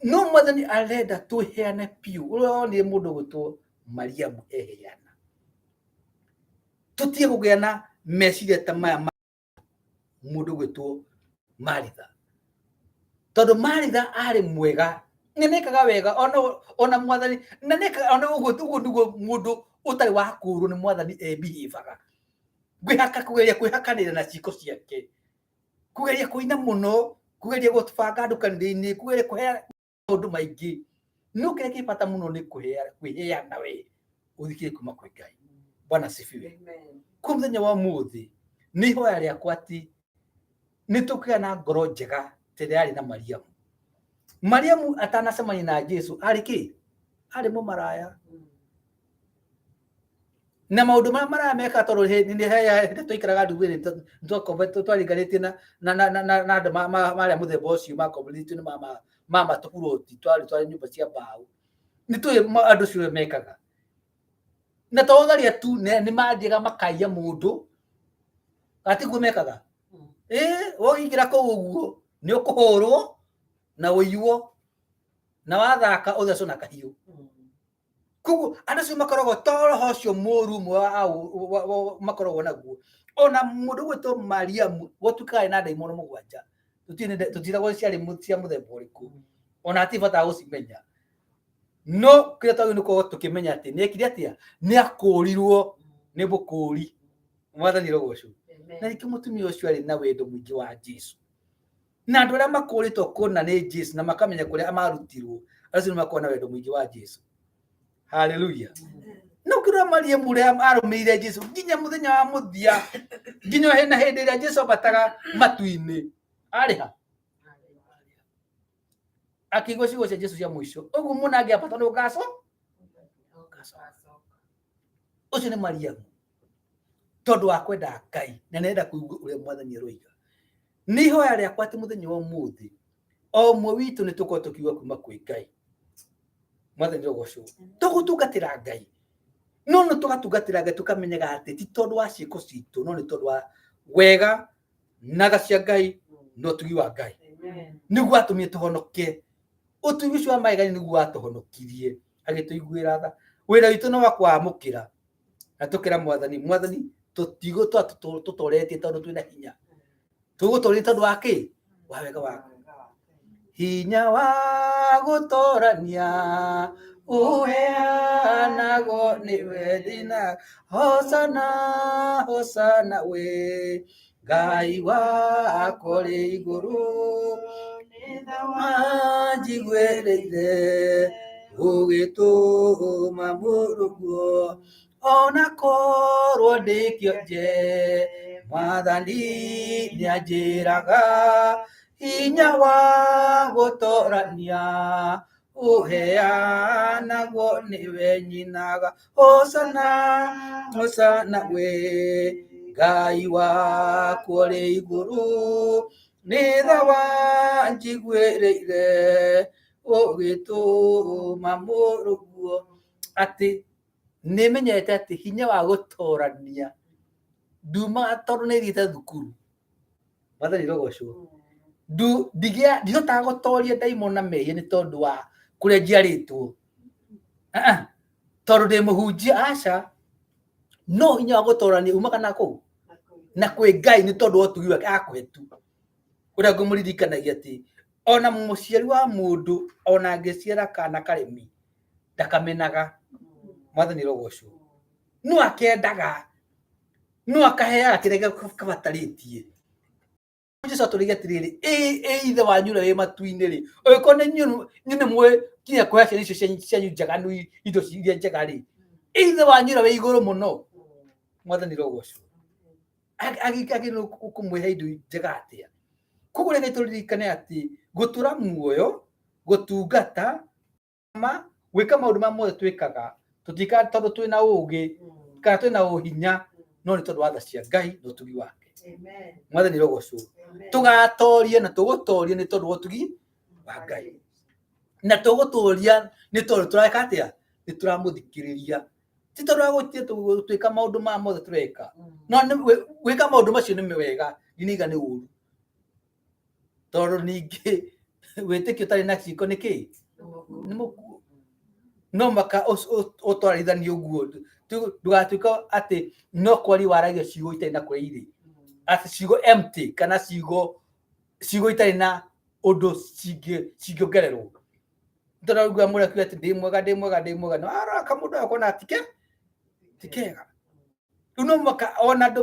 no mwathani arenda twĩheane biũ ũrĩa wonire mũndũ gwĩtwo Mariamu eheana tũtige kũgĩa na meciria ta maya. Mũndũ gwĩtwo Maritha, tondũ Maritha arĩ mwega na nĩekaga wega ona mwathani na nĩekaga ona ũguo. Ũguo nĩguo mũndũ ũtarĩ wa kũũrwo nĩ mwathani ebihivaga, kwĩhaka, kũgeria kwĩhakanĩra na ciĩko ciake, kũgeria kũina mũno, kũgeria gũbanga andũ kanitha-inĩ, kũgeria kũheana maũndũ maingĩ. No kĩrĩa kĩ bata mũno nĩ kwĩheana we ũthikĩre kuma kwĩ Ngai. Bwana asifiwe. Kwa mũthenya wa ũmũthĩ nĩ ihoya rĩakwa atĩ nĩ tũkũgĩa na ngoro njega ta ĩrĩa yarĩ na Mariamu. Mariamu atanacemania na Jesu arĩ kĩ? Arĩ mũmaraya. Na maũndũ marĩa maraya meka, tondũ hĩndĩ twaikaraga ndugu-inĩ twaringanĩtie na andũ marĩa mũthemba ũcio makomborithĩtio nĩ mama tũburoti, twarĩ nyũmba cia mbaũ. Nĩ tũĩ andũ acio mekaga na to ũtharia tu, nĩ mathiaga makaiya mũndũ, gatiguo mekaga. Ĩ woingĩra kũu ũguo nĩ ũkũhũrwo na ũiywo na wathaka ũthecwo na kahiũ. Koguo andũ acio makoragwo to roho ũcio mũru ũmwe makoragwo naguo. Ona mũndũ gwĩtwo Mariamu gũtuĩkaga na ndaimono 7, tũtiragwo ciarĩ cia mũthemba ũrĩkũ, ona hatirĩ bata wa gũcimenya. No kĩrĩa twagĩrĩirwo nĩ gũkorwo tũkĩmenya atĩ nĩ ekire atĩa? Nĩ akũrirwo nĩ mũkũri. Mwathani rogocwo. Na nĩkĩo mũtumia ũcio arĩ na wendo mũingĩ wa Jesu. Na andũ arĩa makũrĩtwo kũna nĩ Jesu na makamenya kũrĩa marutirwo, acio nĩ makoragwo na wendo mũingĩ wa Jesu. Haleluya. No kĩrĩa Mariamu ũrĩa arũmĩrĩire Jesu nginya mũthenya wa mũthia, nginya na hĩndĩ ĩrĩa Jesu ambataga matu-inĩ, arĩ ha? Akĩigua ciugo cia Jesu cia mũico, ũguo mũna angĩambata nĩ ũgacoka. Ũcio nĩ Mariamu, tondũ wa kwenda Ngai na nĩarenda kũigua ũrĩa mwathani aroiga. Nĩ ihoya rĩakwa atĩ mũthenya wa ũmũthĩ o ũmwe witũ nĩ tũkorwo tũkiuga kuma kwĩ Ngai. Mwathani rogocwo. Tũgũtungatĩra Ngai, no nĩ tũgatungatĩra Ngai tũkamenyaga atĩ ti tondũ wa ciĩko citũ, no nĩ tondũ wa wega na tha cia Ngai na ũtugi wa Ngai nĩguo atũmire tũhonoke. Ũtugi ũcio wa magegania nĩguo watũhonokirie, agĩtũiguĩra tha. Wĩra witũ no wa kwamũkĩra na tũkĩra mwathani, mwathani, tũtigũtwa tũtoretie tondũ twĩna hinya, tũgũtoria tondũ wa kĩ? Wa wega waku. Hinya wa gũtorania ũheanagwo nĩwe thina. Hosana, hosana, we Ngai wakwa ũrĩ igũrũ, wanjiguĩrĩire ũgĩtũma mũrũguo, ona korwo ndĩ kĩonje, mwathani nĩanjĩraga hinya wa gũtorania ũheanagwo nĩwe nyinaga. Hosana, hosana, we Ngai wakwa ũrĩ igũrũ, nĩ tha wanjiguĩrĩire ũgĩtũma mũrũguo. Atĩ nĩmenyete atĩ hinya wa gũtorania ndumaga tondũ nĩ thiĩte thukuru. Mwathani rogocwo. Ndihotaga gũtoria ndaimono na mehia nĩ tondũ wa kũrĩa njiarĩtwo, tondũ ndĩ mũhunjia, aca. No hinya wa gũtorania umaga na kũu na kwĩ Ngai, nĩ tondũ wa ũtugi wake akũhe tu. Ũrĩa ngũmũririkanagia atĩ ona mũciari wa mũndũ ona angĩciara kana karemi ndakamenaga. Mwathani rogocwo. No akendaga, no akaheaga kĩrĩa kabatarĩtie. Jesu atũrĩire atĩrĩrĩ, ĩ ithe wanyu ũrĩa wĩ matu-inĩ rĩ, ũngĩkorwo nĩ inyuĩ nĩ mũĩ nginya kũhe ciana icio cianyu njega nĩ indo iria njega rĩ, ĩ ithe wanyu ũrĩa wĩ igũrũ mũno. Mwathani rogocwo. Agĩrĩirwo kũmwĩhe indo njega atĩa? Koguo reke tũririkane atĩ gũtũra muoyo, gũtungata, ma gwĩka maũndũ marĩa mothe twĩkaga, tũtiĩkaga tondũ twĩna ũũgĩ kana twĩna ũhinya, no nĩ tondũ wa tha cia Ngai na ũtugi wake. Mwathani rogocwo. Tũgatoria na tũgũtoria nĩ tondũ wa ũtugi wa Ngai, na tũgũtũria nĩ tondũ tũreka atĩa? Nĩ tũramũthikĩrĩria, ti tondũ wa gũtwĩka maũndũ maya mothe tũreka. No gwĩka maũndũ macio nĩ wega, ndiniga nĩ ũru, tondũ ningĩ wĩtĩkio ũtarĩ na ciĩko nĩ kĩĩ? Nĩ mũkuũ. No maka ũtwarithanie ũguo, ndũgatuĩke atĩ no kwaria waragia ciugo itarĩ na kũrĩa irĩ. Atĩ ciugo empty kana ciugo ciugo itarĩ na ũndũ cingĩongererwo. Tũraigua mũndũ akiuga atĩ ndĩ mwega, ndĩ mwega, ndĩ mwega, no arora kamũndũ akona tike tikega. Rĩu no mũhaka ona andũ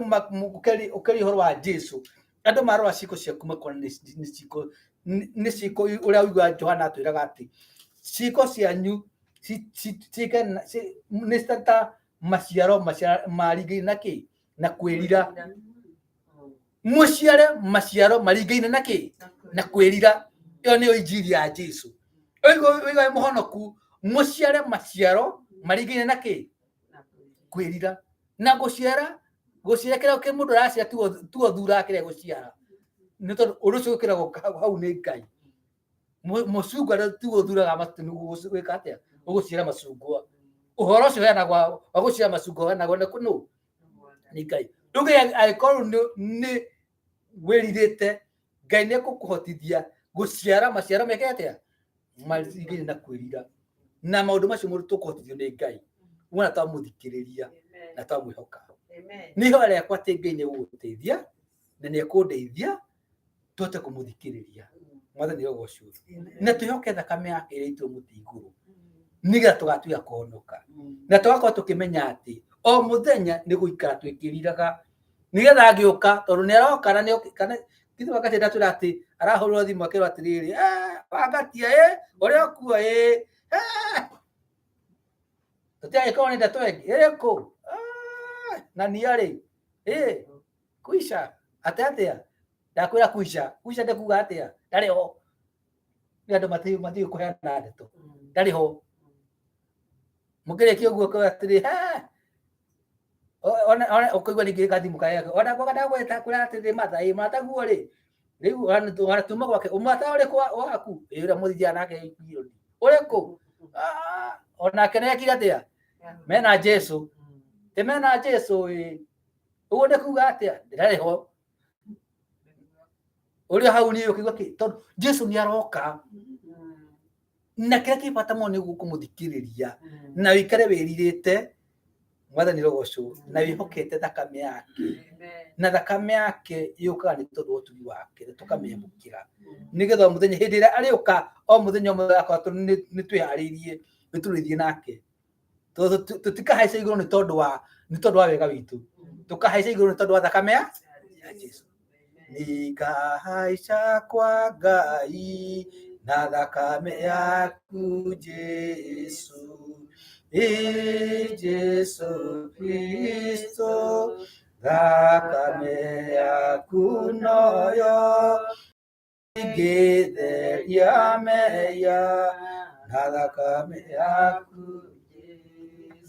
ũkĩaria ũhoro wa Jesu, andũ marora ciĩko ciaku makona nĩ ciĩko, nĩ ciĩko ũrĩa ũiguaga Johana atwĩraga atĩ ciĩko cianyu nĩ ta maciaro maringaine na kĩ? Na kwĩrira. Mũciare maciaro maringaine na kĩ? Na kwĩrira. Ĩyo nĩyo injiri ya Jesu. Ũigua wĩ mũhonoku, mũciare maciaro maringaine na kĩ? Kwĩrira. Na gũciara, gũciara kĩrĩa mũndũ araciara tuo thuraga kĩrĩa gũciara. Nĩ tondũ ũndũ ũcio wĩkĩragwo hau nĩ Ngai. Mũcungwa tuo thuraga gwĩka atĩa? Ũgũciara macungwa. Ũhoro ũcio ũheanagwo wa gũciara macungwa ũheanagwo nĩ nũ? Nĩ Ngai. Rĩu Ngai angĩkorwo nĩ wĩrirĩte, Ngai nĩ ekũkũhotithia gũciara maciaro meke atĩa? Maringaine na kwĩrira. Na maũndũ macio mũndũ tũkũhotithio nĩ Ngai. Wona twamũthikĩrĩria na twamwĩhoka. Nĩ ihoya rĩakwa atĩ Ngai nĩ egũgũteithia na nĩ ekũndeithia tũhote kũmũthikĩrĩria. Mwathani arogocwo. Na twĩhoke thakame yake ĩrĩa ĩitirwo mũtĩ igũrũ nĩgetha tũgatuĩka kũhonoka. Na tũgakorwo tũkĩmenya atĩ o mũthenya nĩ gũikara twĩkĩriraga nĩgetha angĩũka, tondũ nĩ aroka na nĩ kana githĩ wakati ndatwĩra atĩ arahũrĩrwo thimũ akĩrwo atĩrĩrĩ, wangatia ũrĩa ũkuo tũtiagĩkorwo nĩ ndeto ĩngĩ ĩrĩkũ? Na nia rĩ, kuica atĩ atĩa? Ndakwĩra kuica, kuica nĩ kuga atĩa? Ndarĩ ho. Nĩ andũ matiũĩ kũheana ndeto. Ndarĩ ho. Mũkĩrĩkia ũguo ũkauga atĩrĩ, ona ũkaigua ningĩ gathimũ karĩa ona kwa ndagweta kwĩra atĩrĩ Martha, Martha guo rĩ, rĩu ona tuma gwake, Martha ũrĩkũ waku? Ũrĩa mũthiaga nake ũrĩkũ? Onake nĩ ekire atĩa? Mena Jesu. Ti mena Jesu ũguo nĩ kuga atĩa? Ndarĩ ho. Ũrĩa hau nĩ ũkĩigua kĩ? Tondũ Jesu nĩ aroka. Na kĩrĩa kĩ bata mũno nĩ kũmũthikĩrĩria na ũikare wĩrirĩte Mwathani rogocwo na wĩhokete thakame yake. Na thakame yake yũkaga nĩ tondũ wa ũtugi wake na tũkamĩamũkĩra nĩgetha o mũthenya hĩndĩ ĩrĩa arĩũka, o mũthenya o mũthenya akorwo nĩ twĩharĩirie nĩ tũrĩthiĩ nake. Tũtikahaica igũrũ nĩ tondũ wa wega witũ, tũkahaica igũrũ nĩ tondũ wa thakame ya Jesu. Nikahaica kwa Ngai na thakame yaku Jesu, Jesu Kristo, thakame yaku noyo ĩngĩtheria mehia, na thakame yaku.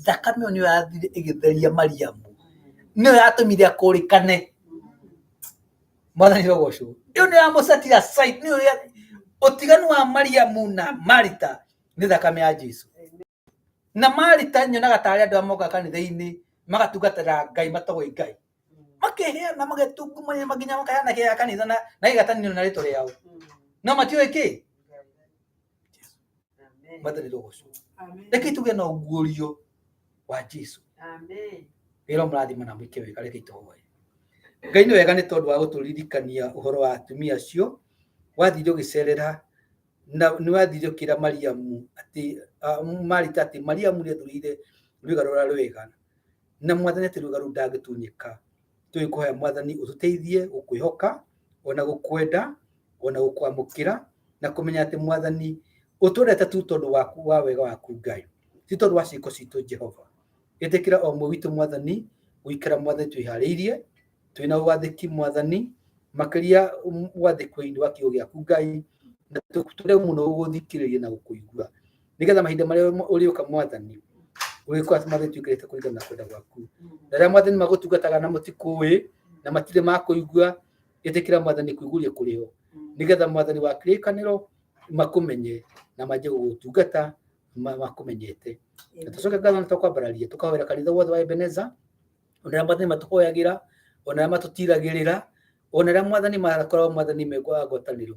Thakame ĩyo nĩyo yathire ĩgĩtheria Mariamu, nĩyo yatũmire akũrĩkane. Mwathani rogocwo. Ĩyo nĩyo yamũcetire aside, nĩyo ũtiganu wa Mariamu na Marita nĩ thakame ya Jesu. Na Marita nyonaga tarĩ andũ arĩa mokaga kanitha-inĩ magatungatĩra Ngai matoĩ Ngai, makeheana magetungumania nginya makaheana kĩrĩa kanitha na gĩgatanio na rĩtwa rĩao, no matiũĩ kĩ. Mwathani rogocwo. Reke tuge na ũguũrio wa Jesu. Wĩra mũrathima na mwĩke wega, reke tũhoe. Ngai nĩ wega nĩ tondũ wa gũtũririkania ũhoro wa atumia acio wathire ũgĩcerera na nĩ wathire ũkĩra Mariamu atĩ Marita atĩ Mariamu nĩ athurire rwĩga rũrĩa rwega na Mwathani atĩ rwĩga rũu ndangĩtunyĩka. Tũgĩkũhoya Mwathani ũtũteithie gũkwĩhoka ona gũkwenda ona gũkwamũkĩra na kũmenya atĩ Mwathani ũtwendete tu tondũ waku wa wega waku Ngai, ti tondũ wa ciĩko citũ Jehova. Ĩtĩkĩra o ũmwe witũ Mwathani gũikara Mwathani twĩharĩirie twĩna wathĩki Mwathani, makĩria wathĩki-inĩ wa kiugo gĩaku Ngai, na tũrĩ mũno gũgũthikĩrĩria na gũkũigua nĩgetha mahinda marĩa ũrĩũka Mwathani ũrĩkorwo Mwathani tuĩkĩrĩte kũringana na kwenda gwaku. Na arĩa Mwathani magũtungataga na mũtikũĩ na matirĩ makũigua, ĩtĩkĩra Mwathani kũiguria kũrĩ o nĩgetha Mwathani wa kĩrĩkanĩro makũmenye na manjie gũgũtungata makũmenyete. Na tũcoke ngatho na tũkwambararia tũkahoera kanitha wothe wa Ebeneza, ona arĩa Mwathani matũhoyagĩra, ona arĩa matũtiragĩrĩra, ona arĩa Mwathani marakorwo Mwathani mekwa ngwatanĩro,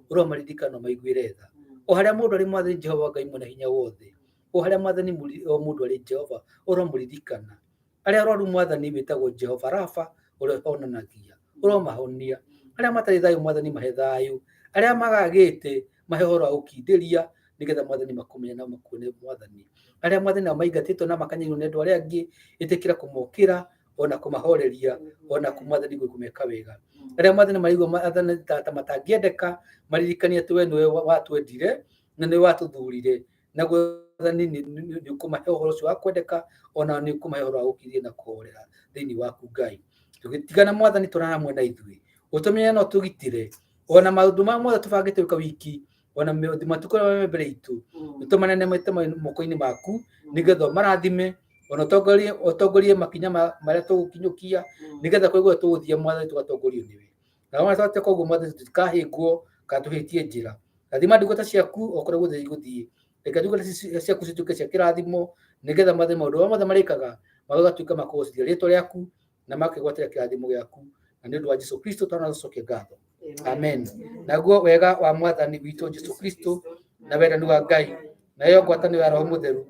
ũromaririkana maiguĩre tha. O harĩa mũndũ arĩ Mwathani Jehova Ngai mwene hinya wothe, o harĩa Mwathani o mũndũ arĩ Jehova ũromũririkana. Arĩa arwaru Mwathani wĩtagwo Jehova Rafa ũrĩa ũhonanagia, Ũromahonia. Arĩa matarĩ thayũ Mwathani mahe thayũ. Arĩa magagĩte mahe ũhoro wa gũkindĩria nĩgetha Mwathani makũmenye na makuone Mwathani. Arĩa Mwathani nao maingatĩtwo na makanyarirwo nĩ andũ arĩa angĩ, ĩtĩkĩra kũmokĩra ona kũmahoreria ona Mwathani kũmeka wega. Arĩa Mwathani maraigua Mwathani ta matangĩendeka, maririkanie atĩ we nĩwe watwendire na nĩwe watũthurire. Naguo Mwathani nĩ ũkũmahe ũhoro ũcio wa kwendeka ona nĩ ũkũmahe ũhoro wa gũkirĩrĩria na kũhorera thĩinĩ waku Ngai. Tũgĩtigana Mwathani tũrara hamwe na ithuĩ. Ũtũmenye na ũtũgitĩre ona maũndũ marĩa mothe tũbangĩte gwĩka wiki ona matukũ marĩa me mbere itũ tũmanene maita moko-inĩ maku nĩgetha ũmarathime ona ũtongorie makinya marĩa tũgũkinyũkia nĩgetha kũrĩa guothe tũgũthiĩ Mwathani tũgatongorio nĩwe. Na ona twateka ũguo Mwathani tũtikahĩngwo kana tũhĩtie njĩra. Rathima ndungata ciaku o kũrĩa guothe igũthiĩ. Reke ndungata ciaku cituĩke cia kĩrathimo nĩgetha Mwathani maũndũ marĩa mothe marĩkaga magatuĩka ma kũgocithia rĩtwa rĩaku na makegwatĩra kĩrathimo gĩaku. Na nĩ ũndũ wa Jesũ Kristo twanacookia ngatho. Amen. Naguo wega wa Mwathani witũ Jesũ Kristo na wendani wa Ngai nayo ngwatanĩro ya Roho Mũtheru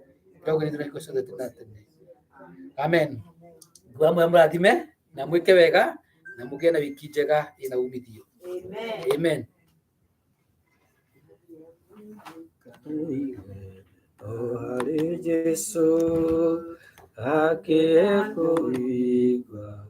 ĩrogĩrĩrio na hingo ciothe tene na tene. Amen. Nguga mũrathime na mwĩke wega na mũgĩe na wiki njega ĩna umithio. Amen. O harĩ Jesũ akĩkũigua.